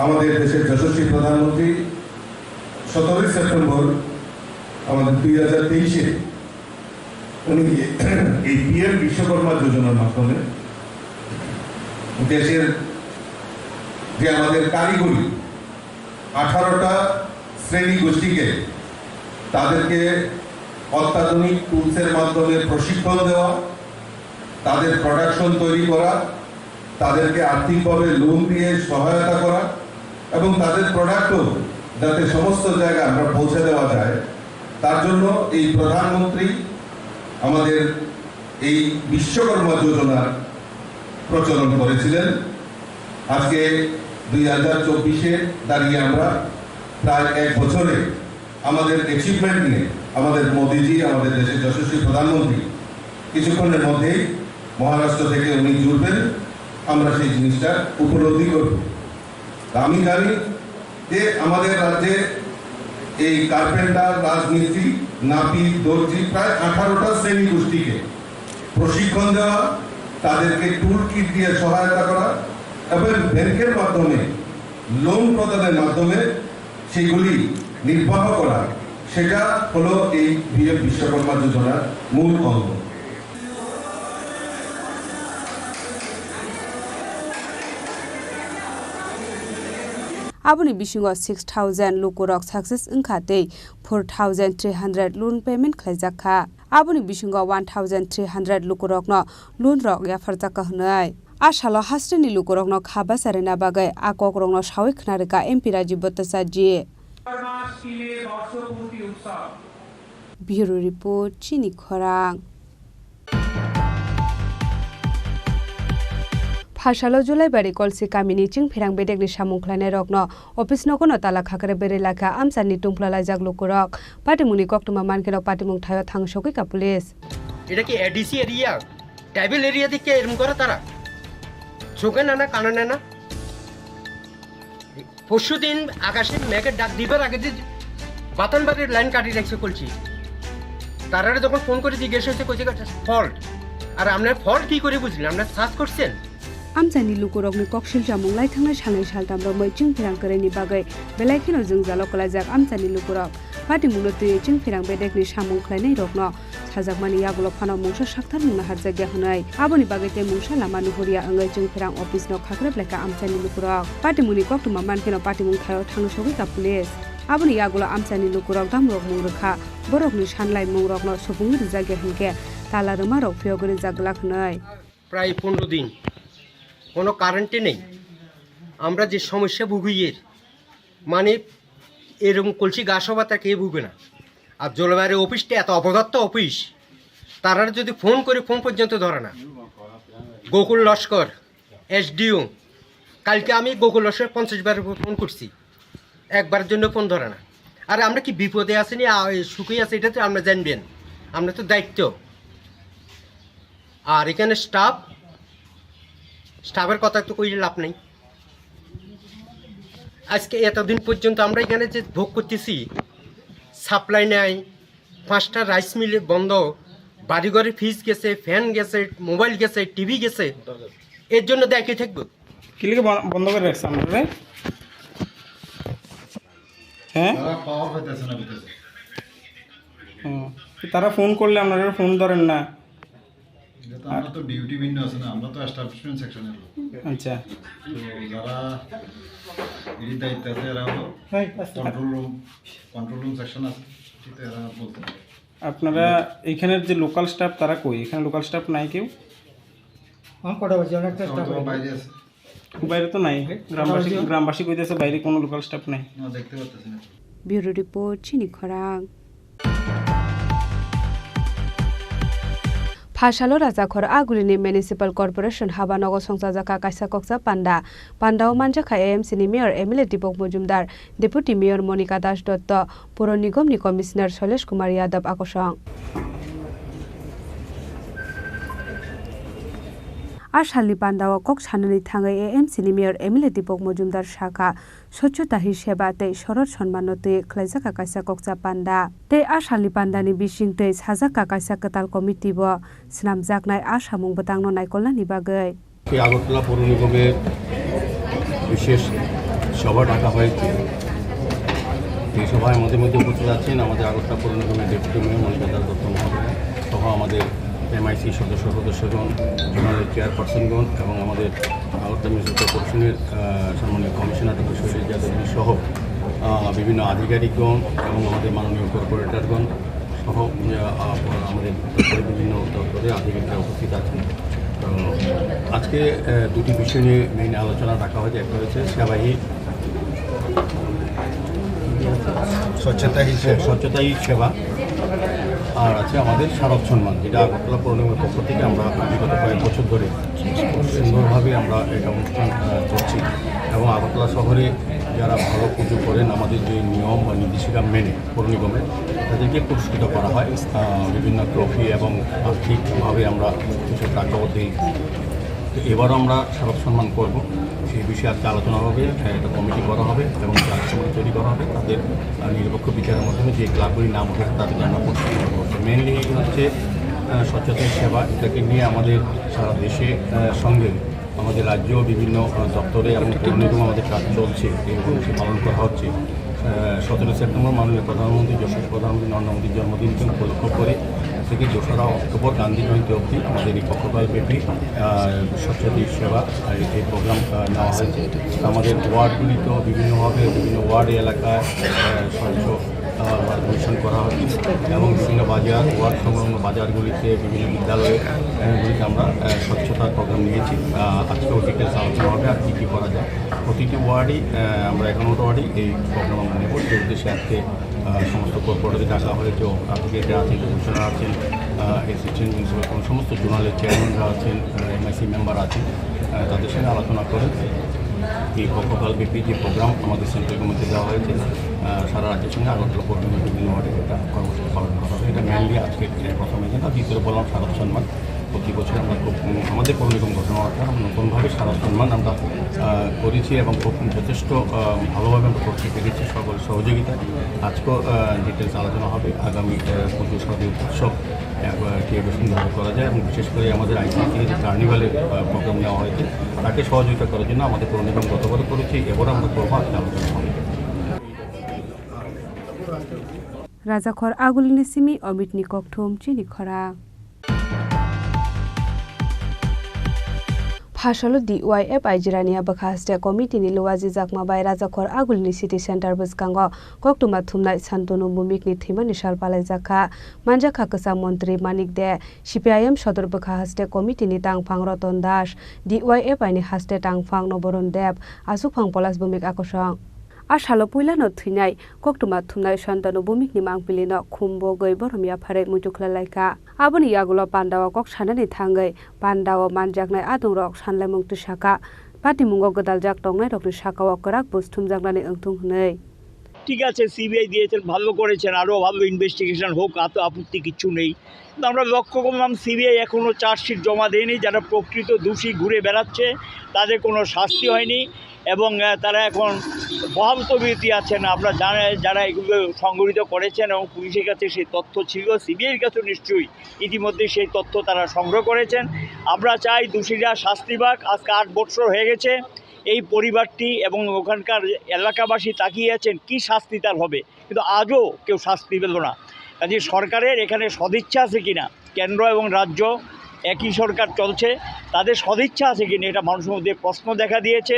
আমাদের দেশের যশস্বী প্রধানমন্ত্রী সতেরোই সেপ্টেম্বর আমাদের দুই হাজার তেইশে উনি এই পিএম বিশ্বকর্মা যোজনার মাধ্যমে দেশের যে আমাদের কারিগরি আঠারোটা শ্রেণী গোষ্ঠীকে তাদেরকে অত্যাধুনিক টুলসের মাধ্যমে প্রশিক্ষণ দেওয়া, তাদের প্রোডাকশন তৈরি করা, তাদেরকে আর্থিকভাবে লোন দিয়ে সহায়তা করা এবং তাদের প্রোডাক্টও যাতে সমস্ত জায়গায় আমরা পৌঁছে দেওয়া যায়, তার জন্য এই প্রধানমন্ত্রী আমাদের এই বিশ্বকর্মা যোজনার প্রচলন করেছিলেন। আজকে দুই হাজার চব্বিশে দাঁড়িয়ে আমরা প্রায় এক বছরে আমাদের অ্যাচিভমেন্ট নিয়ে আমাদের মোদিজি, আমাদের দেশের যশস্বী প্রধানমন্ত্রী কিছুক্ষণের মধ্যেই মহারাষ্ট্র থেকে উনি জুড়বেন, আমরা সেই জিনিসটা উপলব্ধি করব। তা আমি জানি যে আমাদের রাজ্যে এই কার্পেন্টার, রাজমিস্ত্রি, নাপিত, দর্জি প্রায় আঠারোটা শ্রেণী গোষ্ঠীকে প্রশিক্ষণ দেওয়া, তাদেরকে টুল কিট দিয়ে সহায়তা করা এবং ব্যাংকের মাধ্যমে লোন প্রদানের মাধ্যমে সেগুলি নির্বাহ করা, সেটা হলো এই পিএম বিশ্বকর্মা যোজনার মূল অঙ্গ। Aboni bisingo six thousand lukurok success wngkha tei four thousand three hundred loan payment khlaijak kha. Aboni bisingo one thousand three hundred lukurokno loan rok yapharjak kha hwnwi. A salo hasteni lukurokno kha bacha rwna bagwi a kokrokno sawi khna rwkha M P Rajiv Bhattacharjee. Bureau Report, Chini Khorang. Phasalo Julaibari Kolsi kamini chwngphirang bedekni samung khlainairokno office nogono tala khakre berwi lakha amchaini tungphla laijak lukurok. Patimungni koktwma mankheno patimung thaio thangsogwi ka police. এটা কি ADC area? Tribal area দেখে এরকম করে তারা? চোখে না, না, কানে না, না। পরশুদিন আকাশে মেঘের ডাক দিবার আগে যে বাতানবাড়ির লাইন কাটি রাখছে কলসি। তারারে যখন ফোন করে জিজ্ঞেস হয়েছে, কইছে, "এটা ফল্ট।" আর আপনার ফল্ট কি করে বুঝলেন? আপনার সার্চ করছেন? Amchaini lukurokni koksil chamung lai thangnai salnwi saltam romwi chwngphirang kwrwini bagwi belai kheno jwngjalo kwlaijak amchaini lukurok. Patimungno twiwi chwngphirang bedekni samung khlainairokno sajakmani yagulo phano mungsa sakthar mungna harjakya hwnwi. Aboni bagwi tei mungsa lama nuhurya wngwi chwngphirang office no khakrep laikha amchaini lukurok. Patimungni koktwma mankheno patimung thaio thangwi sogwi ka police. Aboni yagulo amchaini lukurok damrok mung rwkha, borokni sanlaimungrokno supungwi rwjakya hinkhe tala rwmarok phiyogwi rwjak glak hwnwi. প্রায় পনেরো দিন কোনো কারেন্টে নেই। আমরা যে সমস্যা ভুগি এর, মানে, এরকম কলসি ঘাসও পাতা খেয়ে ভুগে না। আর জলবায়ু অফিসটা এত অপদার্থ অফিস, তারা যদি ফোন করে, ফোন পর্যন্ত ধরে না। গোকুল লস্কর, এসডিও, কালকে আমি গোকুল লস্কর পঞ্চাশ বার ফোন করছি, একবারের জন্য ফোন ধরে না। আরে, আমরা কি বিপদে আছি নি, আ, সুখে আছি, এটা তো আমরা জানবেন, আমরা তো দায়িত্ব। আর এখানে স্টাফ, স্টাফের কথা তো কইলে লাভ নেই। আজকে এতদিন পর্যন্ত আমরা এখানে যে ভোগ করতেছি, সাপ্লাই নাই, পাঁচটা রাইস মিলে বন্ধ, বাড়িঘরে ফ্রিজ গেছে, ফ্যান গেছে, মোবাইল গেছে, টিভি গেছে, এর জন্য দায়ী কে থাকবো? কিলিকে বন-, বন্ধ করে রাখছে আমরা রে? হ্যাঁ? তারা পাওয়ার পাইতেছে না ভিতরে। হুম। তারা ফোন করলে আপনারা ফোন ধরেন না। এটা তো আমরা তো ডিউটি ভিন্ন আছে না, আমরা তো এস্টাবলিশমেন্ট সেকশনের লোক। আচ্ছা। তো যারা এর দায়িত্বে আছে, এরা হলো control room, control room section আছে, ঠিক তো এরা বলতে পারে। আপনারা এখানের যে লোকাল স্টাফ, তারা কই? এখানে লোকাল স্টাফ নাই কেউ? হ্যাঁ, কটা বাজে? অনেকটা স্টাফ হয়তো বাইরে আছে। বাইরে তো নাই। গ্রামবাসী, গ্রামবাসী কইতেছে বাইরে কোনো লোকাল স্টাফ নাই। না, দেখতে পাচ্ছি না। Bureau report, Chini Khorang. Phasalo Rajakhor Agulini Municipal Corporation habanogo songchajakha kaisa kokcha panda. Pandao manjakha A M C ni Mayor M L A Deepak Majumdar, Deputy Mayor Monika Das Dotto, Puro Nigom ni Commissioner Shailesh Kumar Yadav akosong. A salni pandao kok sanani thangwi A M C ni Mayor M L A Deepak Majumdar sakha, Swchhota hi Seva tei Sorot Sonmanno twi khlaijakha kaisa kokcha panda. Tei a salni pandani bisingtwi sajakha kaisa kwtal committee bo swnamjaknai a samung bwtangno naikolnani bagwi. এই আগরতলা পৌর নিগমের বিশেষ সভা ডাকা হয়েছে। এই সভায় আমাদের মধ্যে উপস্থিত আছেন আমাদের আগরতলা পৌর নিগমের ডেপুটি মেয়র মনিকা দাস দত্ত মহোদয় সহ আমাদের এমআইসি সদস্য সদস্যগণ, জোনাল চেয়ারপারসনগণ এবং আমাদের আগরতলা মিউনিসিপ্যাল কর্পোরেশনের, আহ, সম্মানীয় কমিশনার ডক্টর শৈলেশ যাদবজি সহ, আহ, বিভিন্ন আধিকারিকগণ এবং আমাদের মাননীয় কর্পোরেটরগণ সহ, আহ, আহ, আমাদের দপ্তরের বিভিন্ন দপ্তরের আধিকারিকরা উপস্থিত আছেন। তো আজকে, আহ, দুটি বিষয় নিয়ে মেইন আলোচনা রাখা হয়েছে। একটা হচ্ছে সেবাহী স্বচ্ছতা হি সেবা। স্বচ্ছতা হি সেবা। আর আছে আমাদের শারদ সম্মান, যেটা আগরতলা পৌর নিগমের পক্ষ থেকে আমরা বিগত কয়েক বছর ধরে খুব সুন্দরভাবে আমরা এটা অনুষ্ঠান, আহ, করছি। এবং আগরতলা শহরে যারা ভালো পুজো করেন, আমাদের যে নিয়ম বা নির্দেশিকা মেনে পৌর নিগমের, তাদেরকে পুরস্কৃত করা হয়, আহ, বিভিন্ন ট্রফি এবং আর্থিকভাবে আমরা কিছু টাকাও দিই। তো এবারও আমরা শারদ সম্মান করব, সেই বিষয়ে আজকে আলোচনা হবে, আহ, একটা কমিটি করা হবে এবং যারা সমালোচনা তৈরি করা হবে তাদের, আহ, নিরপেক্ষ বিচারের মাধ্যমে যে ক্লাবগুলির নাম উঠেছে তাদেরকে আমরা পুরস্কৃত করবো। তো মেইনলি হচ্ছে, আহ, স্বচ্ছতা হি সেবা, এটাকে নিয়ে আমাদের সারা দেশে, আহ, সঙ্গে আমাদের রাজ্য বিভিন্ন, আহ, দপ্তরে এবং পৌর নিগমে আমাদের কাজ চলছে, এই কর্মসূচি পালন করা হচ্ছে। আহ, সতেরো সেপ্টেম্বর মাননীয় প্রধানমন্ত্রী, যশস্বী প্রধানমন্ত্রী নরেন্দ্র মোদীর জন্মদিন উপলক্ষ করে থেকে দোসরা অক্টোবর গান্ধী জয়ন্তী অবধি আমাদের এই পক্ষকাল ব্যাপী, আহ, স্বচ্ছতা হি সেবা, এই, এই প্রোগ্রাম, আহ, নেওয়া হয়েছে। আমাদের ওয়ার্ডগুলিতেও বিভিন্নভাবে বিভিন্ন ওয়ার্ড এলাকায়, আহ, স্বচ্ছ, আহ, ওয়ার্ড কমিশন করা হচ্ছে এবং বিভিন্ন বাজার, ওয়ার্ড সংলগ্ন বাজারগুলিতে, বিভিন্ন বিদ্যালয়ে, আহ, গুলিতে আমরা, আহ, স্বচ্ছতার প্রোগ্রাম নিয়েছি। আহ, আজকেও ডিটেলস আলোচনা হবে আর কী কী করা যায়। প্রতিটি ওয়ার্ডই, আহ, আমরা এগারোটা ওয়ার্ডই এই প্রোগ্রাম আমরা নেব। সেই উদ্দেশ্যে আজকে, আহ, সমস্ত কর্পোরেটরদের ডাকা হয়েছে, আধিকারিকরা আছেন, কমিশনার আছেন, আহ, অ্যাসিস্ট্যান্ট মিউনিসিপ্যাল কমিশনার, সমস্ত জোনালের চেয়ারম্যানরা আছেন, আহ, এমআইসি মেম্বার আছেন, আহ, তাদের সঙ্গে আলোচনা করে এই পক্ষকাল ব্যাপী যে প্রোগ্রাম আমাদের সেন্ট্রাল গভর্নমেন্টকে দেওয়া হয়েছে, আহ, সারা রাজ্যের সঙ্গে আগরতলা পৌর নিগমের বিভিন্ন ওয়ার্ডে এটা কর্মসূচি পালন করা হবে। এটা মেইনলি আজকে, আহ, প্রথম এজেন্ডা। দ্বিতীয় বললাম শারদ সম্মান। প্রতি বছর আমরা খুব, উম, আমাদের পৌর নিগম গঠন হওয়ার পর আমরা নতুনভাবে শারদ সম্মান আমরা, আহ, করেছি এবং খুব যথেষ্ট, আহ, ভালোভাবে আমরা করতে পেরেছি সকল সহযোগিতায়। আজকেও, আহ, ডিটেলস আলোচনা হবে। আগামী, আহ, পুজো শারদীয় উৎসব, আহ, কীভাবে সুন্দরভাবে করা যায় এবং বিশেষ করে আমাদের আইসিসি যে কার্নিভালের, আহ, প্রোগ্রাম নেওয়া হয়েছে, তাকে সহযোগিতা করার জন্য আমাদের পৌর নিগম গতবারও করেছি, এবারও আমরা করবো, আজকে আলোচনা হবে। Rajakhor Agulini simi Omitni kokthum chini khorang. Phasalo D Y F I Jirania bwkha haste committee ni luwaji jakma bai Rajakhor Agulini City Center bwskango koktwma thumnai Santanu Bhumik ni thwimani sal palaijak kha. Manjakha kwcham montri Manik De, C P I M sodor bwkha haste committee ni tangphang Ratan Das, D Y F I ni haste tangphang Noboron Deb, aswkphang Polas Bhumik akosong. A salo puilano thwinai koktwma thumnai Santanu Bhumik ni mangpili no khum bogwi borom yapharwi muitu khlai lai kha. Aboni yagulo pandao kok sanani thangwi pandao manjaknai adongrok sanlaimung twi sakha, patimungo gwdaljak tongnairokni sakao kwrak buj thumjaknani wngthung hwnwi. ঠিক আছে, সিবিআই দিয়েছেন, ভালো করেছেন, আরও ভালো ইনভেস্টিগেশন হোক, তাতে আপত্তি কিচ্ছু নেই। কিন্তু আমরা লক্ষ্য করলাম সিবিআই এখনও চার্জশিট জমা দেয়নি, যারা প্রকৃত দোষী ঘুরে বেড়াচ্ছে তাদের কোনো শাস্তি হয়নি এবং আহ, তারা এখন বহাল তবিয়তে আছেন। আমরা জানাই, যারা এগুলো সংগঠিত করেছেন এবং পুলিশের কাছে সেই তথ্য ছিল, সিবিআইর কাছে নিশ্চয়ই ইতিমধ্যে সেই তথ্য তারা সংগ্রহ করেছেন। আমরা চাই দোষীরা শাস্তি পাক। আজকে আট বছর হয়ে গেছে, এই পরিবারটি এবং ওখানকার এলাকাবাসী তাকিয়ে আছেন কি শাস্তি তার হবে, কিন্তু আজও কেউ শাস্তি পেল না। কাজে সরকারের এখানে সদিচ্ছা আছে কিনা, কেন্দ্র এবং রাজ্য একই সরকার চলছে, তাদের সদিচ্ছা আছে কিনা, এটা মানুষের মধ্যে প্রশ্ন দেখা দিয়েছে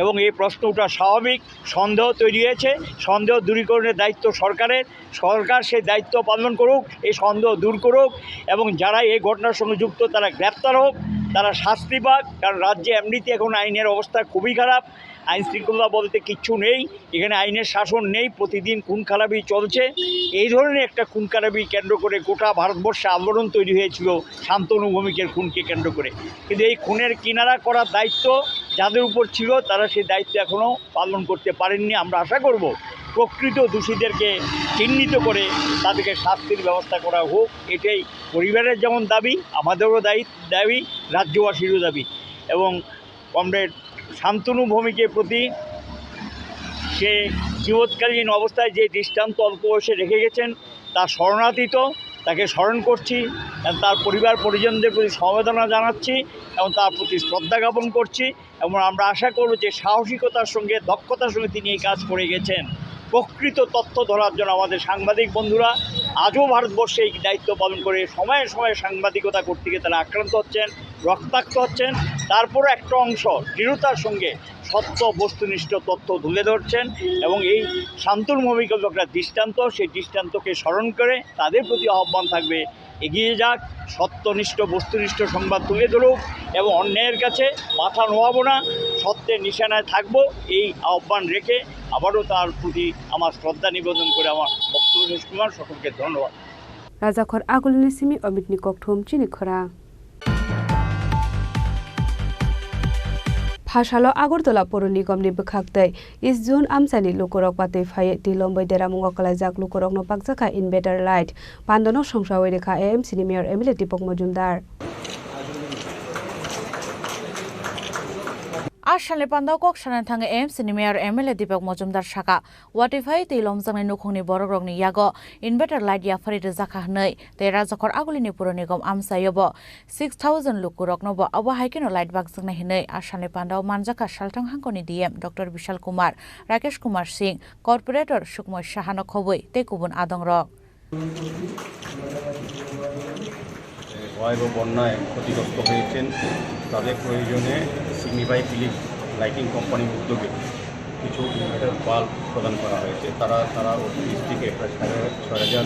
এবং এই প্রশ্ন ওঠা স্বাভাবিক। সন্দেহ তৈরি হয়েছে, সন্দেহ দূরীকরণের দায়িত্ব সরকারের। সরকার সেই দায়িত্ব পালন করুক, এই সন্দেহ দূর করুক এবং যারা এই ঘটনার সঙ্গে যুক্ত তারা গ্রেপ্তার হোক, তারা শাস্তি পাক। কারণ রাজ্যে এমনিতে এখন আইনের অবস্থা খুবই খারাপ, আইন শৃঙ্খলা বলতে কিচ্ছু নেই, এখানে আইনের শাসন নেই, প্রতিদিন খুন খারাপি চলছে। এই ধরনের একটা খুন খারাপি কেন্দ্র করে গোটা ভারতবর্ষে আলোড়ন তৈরি হয়েছিল শান্তনু ভৌমিকের খুনকে কেন্দ্র করে। কিন্তু এই খুনের কিনারা করার দায়িত্ব যাদের উপর ছিল, তারা সেই দায়িত্ব এখনো পালন করতে পারেননি। আমরা আশা করব প্রকৃত দোষীদেরকে চিহ্নিত করে তাদেরকে শাস্তির ব্যবস্থা করা হোক। এটাই পরিবারের যেমন দাবি, আমাদেরও দায়ি দাবি, রাজ্যবাসীরও দাবি। এবং কমরেড শান্তনু ভৌমিকের প্রতি সে জীবৎকালীন অবস্থায় যে দৃষ্টান্ত অল্প বয়সে রেখে গেছেন, তা স্মরণাতীত। তাকে স্মরণ করছি এবং তার পরিবার পরিজনদের প্রতি সমবেদনা জানাচ্ছি এবং তার প্রতি শ্রদ্ধা জ্ঞাপন করছি। এবং আমরা আশা করব যে সাহসিকতার সঙ্গে, দক্ষতার সঙ্গে তিনি এই কাজ করে গেছেন। প্রকৃত তথ্য ধরার জন্য আমাদের সাংবাদিক বন্ধুরা আজও ভারতবর্ষে এই দায়িত্ব পালন করে সময়ে সময়ে সাংবাদিকতা করতে গিয়ে তারা আক্রান্ত হচ্ছেন, রক্তাক্ত হচ্ছেন। তারপরও একটা অংশ দৃঢ়তার সঙ্গে সত্য বস্তুনিষ্ঠ তথ্য তুলে ধরছেন এবং এই শান্তনু ভৌমিক একটা দৃষ্টান্ত। সেই দৃষ্টান্তকে স্মরণ করে তাদের প্রতি আহ্বান থাকবে, এগিয়ে যাক, সত্যনিষ্ঠ বস্তুনিষ্ঠ সংবাদ তুলে ধরুক এবং অন্যায়ের কাছে মাথা নোয়াবো না, সত্যের নিশানায় থাকবো। এই আহ্বান রেখে আবারও তার প্রতি আমার শ্রদ্ধা নিবেদন করে আমার বক্তব্য শেষ করলাম। সকলকে ধন্যবাদ। Rajakhor Agulini simi Omitni kokthum chini khorang. Phasalo Agartala Puro Nigomni bwkhaktwi East Zone amchaini lukurok patwi phaiwi twi lomboi deramungo kwlaijak lukurokno pakjakha inverter light. Pandano songsawi rikha A M C ni Mayor M L A Deepak Majumdar. A salni pandao kok sana thangwi A M C ni Mayor M L A Deepak Majumdar saka, watwi phai twi lomjaknai nukhungni borokrokni yago inverter light yapharwi rwjakha hwnwi, tei Rajakhor Agulini Puro Nigom amchaio bo six thousand lukurokno bo abo hai kheno light bakjaknai hwnwi a salni pandao manjakha Salthang hangkoni D M Doctor Bishal Kumar, Rakesh Kumar Singh, Corporator Sukmoy Sahano khobwi tei kubun adongrok. ভয়াবহ বন্যায় ক্ষতিগ্রস্ত হয়েছেন, তাদের প্রয়োজনে signify Philip lighting কোম্পানির উদ্যোগে কিছু inverter bulb প্রদান করা হয়েছে। তারা তারা অতি বৃষ্টিকে প্রায় সাড়ে ছয় হাজার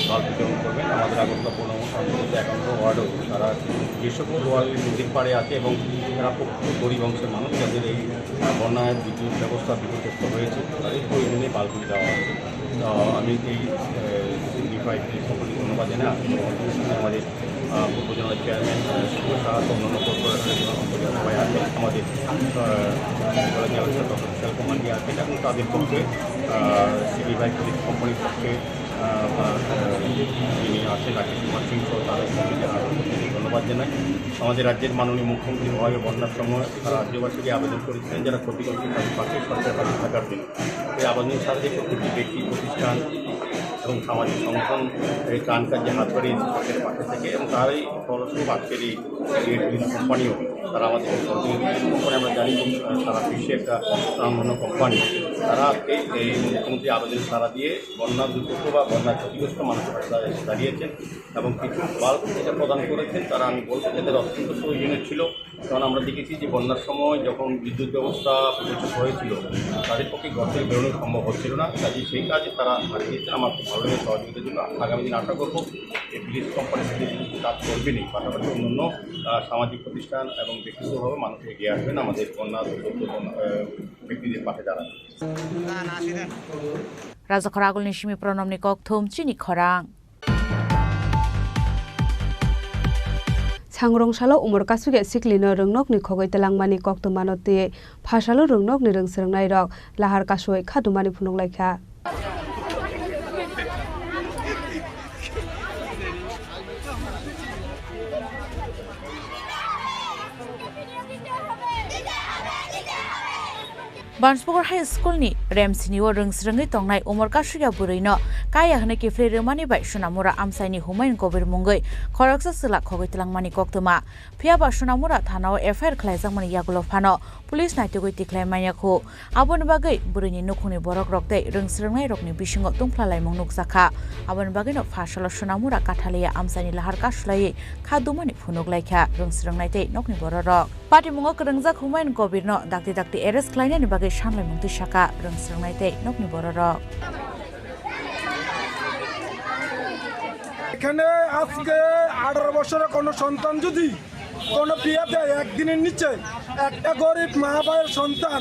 বাল্ব বিতরণ করবেন। আমাদের আগরতলা পনেরো নম্বর আন্দোলিত একান্ন ওয়ার্ডও তারা যে সকল ওয়ার্ডের নদীর পাড়ে আছে এবং তারা খুব গরিব অংশের মানুষ, যাদের এই, আহ, বন্যায় বিদ্যুৎ ব্যবস্থা বিপর্যস্ত হয়েছে, তাদের প্রয়োজনে বাল্বগুলি দেওয়া হয়েছে। তো আমি এই, আহ, সিগনিফাই কোম্পানিকে ধন্যবাদ জানাই। আজকে আমাদের, আহ, পূর্ব জেলা চেয়ারম্যান, আহ, সুবোধ সাহা, অন্যান্য কর্পোরেটরের জন্য অন্তর্গত সবাই আছে। আমাদের, আহ, জেলা চেয়ারম্যান ডক্টর বিশাল কুমার দিয়ে আছে এবং তাদের পক্ষে, আহ, সিগনিফাই কোম্পানির পক্ষে, আহ, বা, আহ, যিনি আছেন রাকেশ কুমার সিং সহ তাদের পক্ষে জানাতে ধন্যবাদ জানাই। আমাদের রাজ্যের মাননীয় মুখ্যমন্ত্রী ভাবে বন্যার সময় সারা রাজ্যবাসীকে আবেদন করেছিলেন যারা ক্ষতিগ্রস্ত তাদের পাশে সরকারের পাশে থাকার জন্য। এই আবেদন সারা দেশে প্রতিটি ব্যক্তি, প্রতিষ্ঠান এবং সামাজিক সংগঠন এই ত্রাণ কার্যে হাত বাড়িয়ে সরকারের পাশে থেকে এবং তারাই ফলস্বরূপ আজকের এই কোম্পানিও তারা আমাদের সহযোগিতা করে। আমরা জানি, আহ, সারা বিশ্বে একটা স্বনামধন্য কোম্পানি। তারা আজকে এই মুখ্যমন্ত্রী আবেদন সাড়া দিয়ে বন্যা দুর্গত বা বন্যা ক্ষতিগ্রস্ত মানুষের পাশে দাঁড়িয়ে-, দাঁড়িয়েছেন এবং কিছু বাল্ব যেটা প্রদান করেছেন, তারা আমি বলবো যাদের অত্যন্ত প্রয়োজনীয় ছিল, কারণ আমরা দেখেছি যে বন্যার সময় যখন বিদ্যুৎ ব্যবস্থা প্রতিষ্ঠিত হয়েছিল, তাদের পক্ষে ঘর থেকে বেরোনো সম্ভব হচ্ছিল না, কাজে সেই কাজে তারা হারিয়ে গেছেন। আমরা খুব ভালোভাবে সহযোগিতার জন্য আগামী দিন আশা করব এই পুলিশ কোম্পানির সাথে যদি কাজ করবেনই, পাশাপাশি অন্যান্য আহ, সামাজিক প্রতিষ্ঠান এবং ব্যক্তিগতভাবে মানুষ এগিয়ে আসবেন আমাদের বন্যা দুর্গত বন-, আহ, ব্যক্তিদের পাশে দাঁড়াতে। Rajakhor agulni simi Pranamni kokthum chini khorang. Sangrong salo umor kasugya siklino rwngnokni khogwi twlangmani koktwmano twiwi phasalo rwngnokni rwngswrwngnairok lahar kasui khadumani phunuk laikha. Banspukur High School ni remsini o rwngsrwngwi tongnai umor kasugya bwrwi no kaya hwnwi kiphilwi rwmani bai Sonamura amchaini Humayun Kobir mungwi khoroksa chwla khogwi twlangmani koktwma. Phiya ba Sonamura thana o F I R khlaijakmani yagulo phano police naitugwi tikhlai manya khu. Aboni bagwi bwrwini nukhungni borokrok tei rwngsrwngnairokni bisingo tungphla laimung nukjakha. Aboni bagwino phasalo Sonamura Kathaliya amchaini lahar kasulaiwi kha dumani phunuk laikha rwngsrwngnai tei nokni bororok. Patimungo kwrwngjak Humayun Kobirno dakti dakti arrest khlainani bagwi sanlaimung twisakha rwngsrwngnai tei nokni bororok. এখানে আজকে আঠারো বছরের কোনো সন্তান যদি কোনো বিয়াতে একদিনের নিচে একটা গরিব মা ভাইয়ের সন্তান,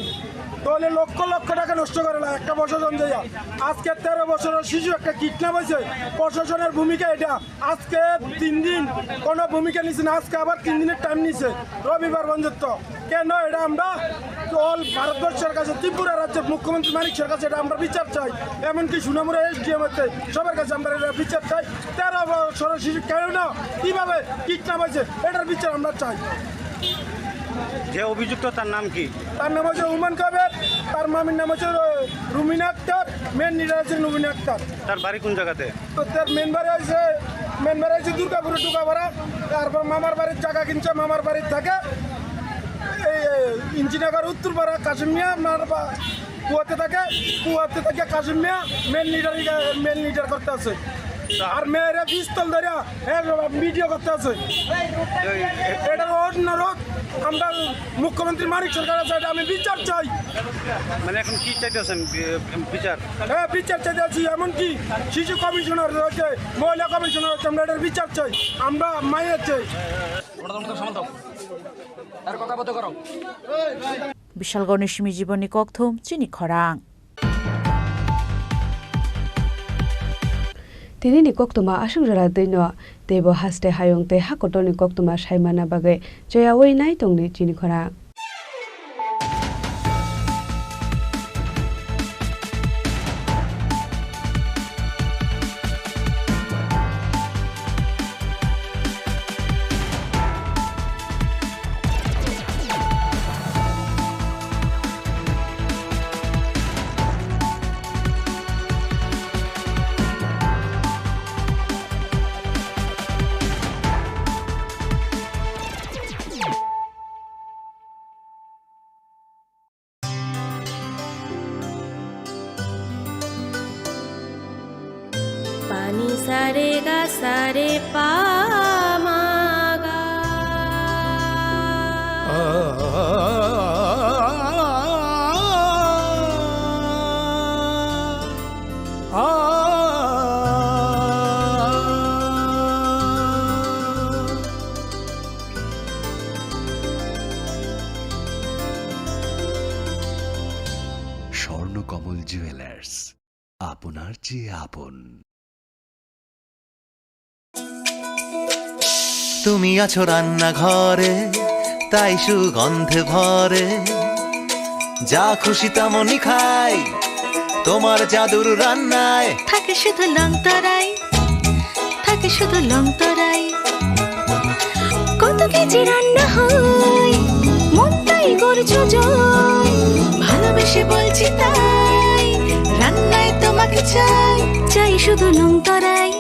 তাহলে লক্ষ লক্ষ টাকা নষ্ট করে না একটা প্রশাসন যাইয়া। আজকে তেরো বছরের শিশু একটা কিডন্যাপ হয়েছে, প্রশাসনের ভূমিকা এটা। আজকে তিন দিন কোনো ভূমিকা নিছে না, আজকে আবার তিন দিনের টাইম নিছে রবিবার পর্যন্ত। কেন এটা আমরা অল ভারতবর্ষের কাছে, ত্রিপুরা রাজ্যের মুখ্যমন্ত্রী মানিক সাহের কাছে এটা আমরা বিচার চাই, এমনকি সুনামুরা এসডিএম আছে, সবার কাছে আমরা এটা বিচার চাই। তেরো বছরের শিশু কেন না, কিভাবে কিডন্যাপ হয়েছে, এটার বিচার আমরা চাই। যে অভিযুক্ত, তার নাম কি? তার নাম হচ্ছে উমান কবির, তার মামির নাম হচ্ছে রুমিনা আক্তার, মেন লিডার হচ্ছে রুমিনা আক্তার। তার বাড়ি কোন জায়গাতে? তো তার মেন বাড়ি হচ্ছে, মেন বাড়ি হচ্ছে দুর্গাপুরে ঢুকাপাড়া, তারপর মামার বাড়ির জায়গা কিনছে, মামার বাড়ির থাকে এই, এই ইঞ্জিনগর উত্তরপাড়া কাশিমিয়া, মার বা-, কুয়াতে থাকে, কুয়াতে থাকে কাশিমিয়া, মেন লিডার, মেন লিডার করতে আছে। আর মেয়েরা পিস্তল ধরে এর ভিডিও করতে আছে। এটার অনুরোধ আমরা মুখ্যমন্ত্রী মানিক সরকারের কাছে আমি বিচার চাই। মানে এখন কি চাইতেছেন? বি-, বিচার? হ্যাঁ, বিচার চাইতে আছি। এমনকি শিশু কমিশনার রয়েছে, মহিলা কমিশনার রয়েছে, আমরা এটার বিচার চাই। আমরা মায়ের চাই। Bishalgorni simi Jibonni kokthum chini khorang. Tinini koktwma aswk jora twino teibo haste hayung tei ha kotorni koktwma saimana bagwi choyaui nai tongdi chini khorang. Pani sare ga sare pa ma ga. Swarnakamal jewellers, আপনার চেয়ে আপন। তুমি আছো রান্নাঘরে, তাই সুগন্ধে ভরে। যা খুশি তেমনই খাই, তোমার জাদুর রান্নায়। থাকে শুধু লং তরাই, থাকে শুধু লং তরাই। কত কেজি রান্না হয়, মনটাই করছো জয়। ভালোবেসে বলছি তাই, রান্নায় তোমাকে চাই, চাই শুধু লং তরাই।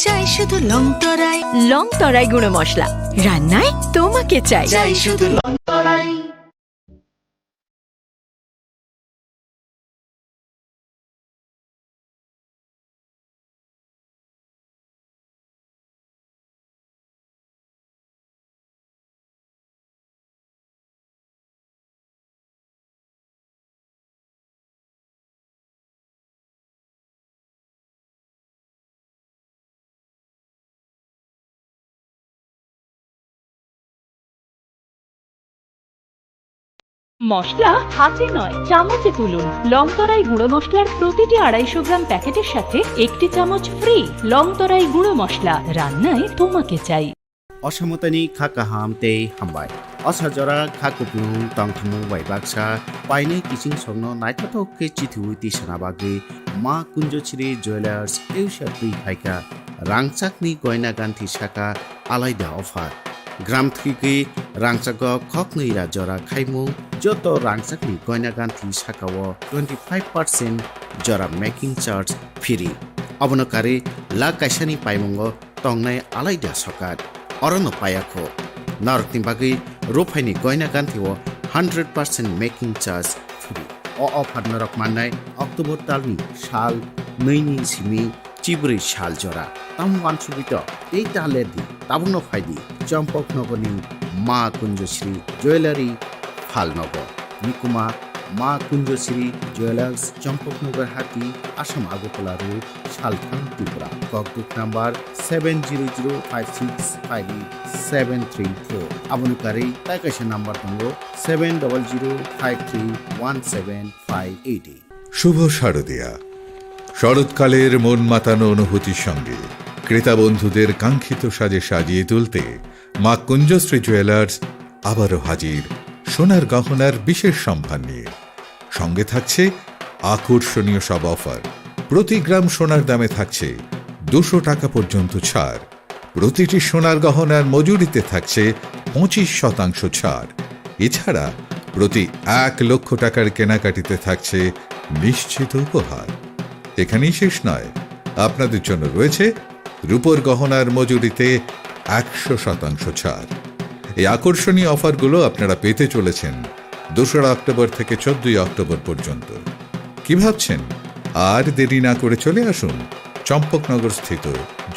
চাই শুধু লং তরাই। লং তরাই গুঁড়ো মশলা, রান্নায় তোমাকে চাই। চাই শুধু লং তরাই। মশলা হাতে নয়, চামচে তুলুন। লংতরাই গুঁড়ো মশলার প্রতিটি আড়াইশো গ্রাম প্যাকেটের সাথে একটি চামচ ফ্রি। লংতরাই গুঁড়ো মশলা, রান্নায় তোমাকে চাই। Osamotani kha kaham tei hambai. Osa jora kha kupulung tongthumung bai baksa painai kiching songno naithothok khe chithiwi tisana bagwi Ma Kunjochri Jewelers eusa twi phaikha. Rangchakni goina ganthi saka alaida offer. Gram thwigwi rangchago khoknwi ra jora khaimung joto rangchakni goina ganthi sakao twenty five percent jora making charge free. Abono karwi lakh kaisani paimungo tongnai alaida sokat. Orono payakho. Norokni bagwi ruphaini goina ganthio hundred percent making charge free. O offer norok mannai October talni sal nwini simi chibrwi sal jora. Tamo wansugwi to tei ta lerdi. Tabukno phaidi Champaknagarni Ma Kunjochri Jewellery Phalnogo. Nikuma Ma Kunjochri Jewelers, Champaknagar Hati, Assam Agartala Road, Salthang, Tripura. Kokduk number seven zero zero five six five eight seven three four. Aboni karwi tai kaisa number tongo seven double zero five three one seven five eight eight. শুভ শারদিয়া। শরৎকালের মন মাতানো অনুভূতির সঙ্গে ক্রেতা বন্ধুদের কাঙ্ক্ষিত সাজে সাজিয়ে তুলতে মা কুঞ্জশ্রী জুয়েলার্স আবারও হাজির সোনার গহনার বিশেষ সম্ভার নিয়ে। সঙ্গে থাকছে আকর্ষণীয় সব অফার। প্রতি গ্রাম সোনার দামে থাকছে দুশো টাকা পর্যন্ত ছাড়। প্রতিটি সোনার গহনার মজুরিতে থাকছে পঁচিশ শতাংশ ছাড়। এছাড়া প্রতি এক লক্ষ টাকার কেনাকাটিতে থাকছে নিশ্চিত উপহার। এখানেই শেষ নয়, আপনাদের জন্য রয়েছে রূপোর গহনার মজুরিতে একশো শতাংশ ছাড়। এই আকর্ষণীয় অফারগুলো আপনারা পেতে চলেছেন দোসরা অক্টোবর থেকে চোদ্দই অক্টোবর পর্যন্ত। কি ভাবছেন? আর দেরি না করে চলে আসুন চম্পকনগর স্থিত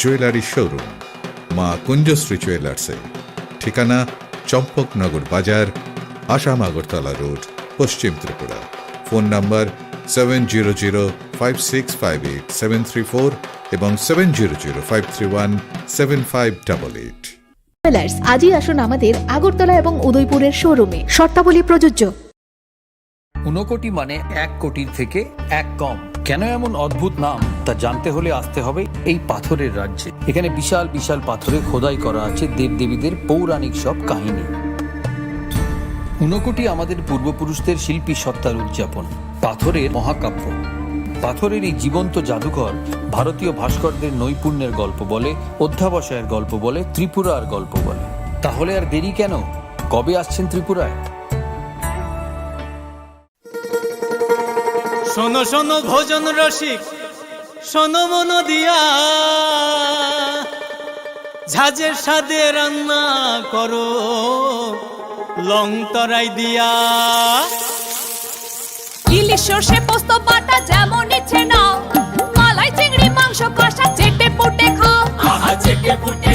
জুয়েলারি শোরুম মা কুঞ্জশ্রী জুয়েলার্সে। ঠিকানা চম্পকনগর বাজার, আসাম আগরতলা রোড, পশ্চিম Tripura. Phone number seven zero zero five six five eight seven three four এবং seven zero zero five three one seven five double eight. Jewellers, আজই আসুন আমাদের আগরতলা এবং উদয়পুরের শোরুমে। শর্তাবলী প্রযোজ্য। ঊনকোটি মানে এক কোটির থেকে এক কম। কেন এমন অদ্ভুত নাম, তা জানতে হলে আসতে হবে এই পাথরের রাজ্যে। এখানে বিশাল বিশাল পাথরে খোদাই করা আছে দেবদেবীদের পৌরাণিক সব কাহিনী। ঊনকোটি আমাদের পূর্বপুরুষদের শিল্পী সত্তার উদযাপন, পাথরের মহাকাব্য। পাথরের এই জীবন্ত জাদুঘর ভারতীয় ভাস্করদের নৈপুণ্যের গল্প বলে, অধ্যাবসায়ের গল্প বলে, ত্রিপুরার গল্প বলে। তাহলে আর দেরি কেন? কবে আসছেন ত্রিপুরায়? শোনো শোনো ভোজন রসিক, শোনো মন দিয়া, ঝাঁঝের স্বাদে রান্না করো লং তরাই দিয়া। ইলিশ সর্ষে পোস্ত বাটা যেমন ইচ্ছে নাও, মালাই চিংড়ি মাংস কষা চেটে পুটে খাও। আহা চেটে পুটে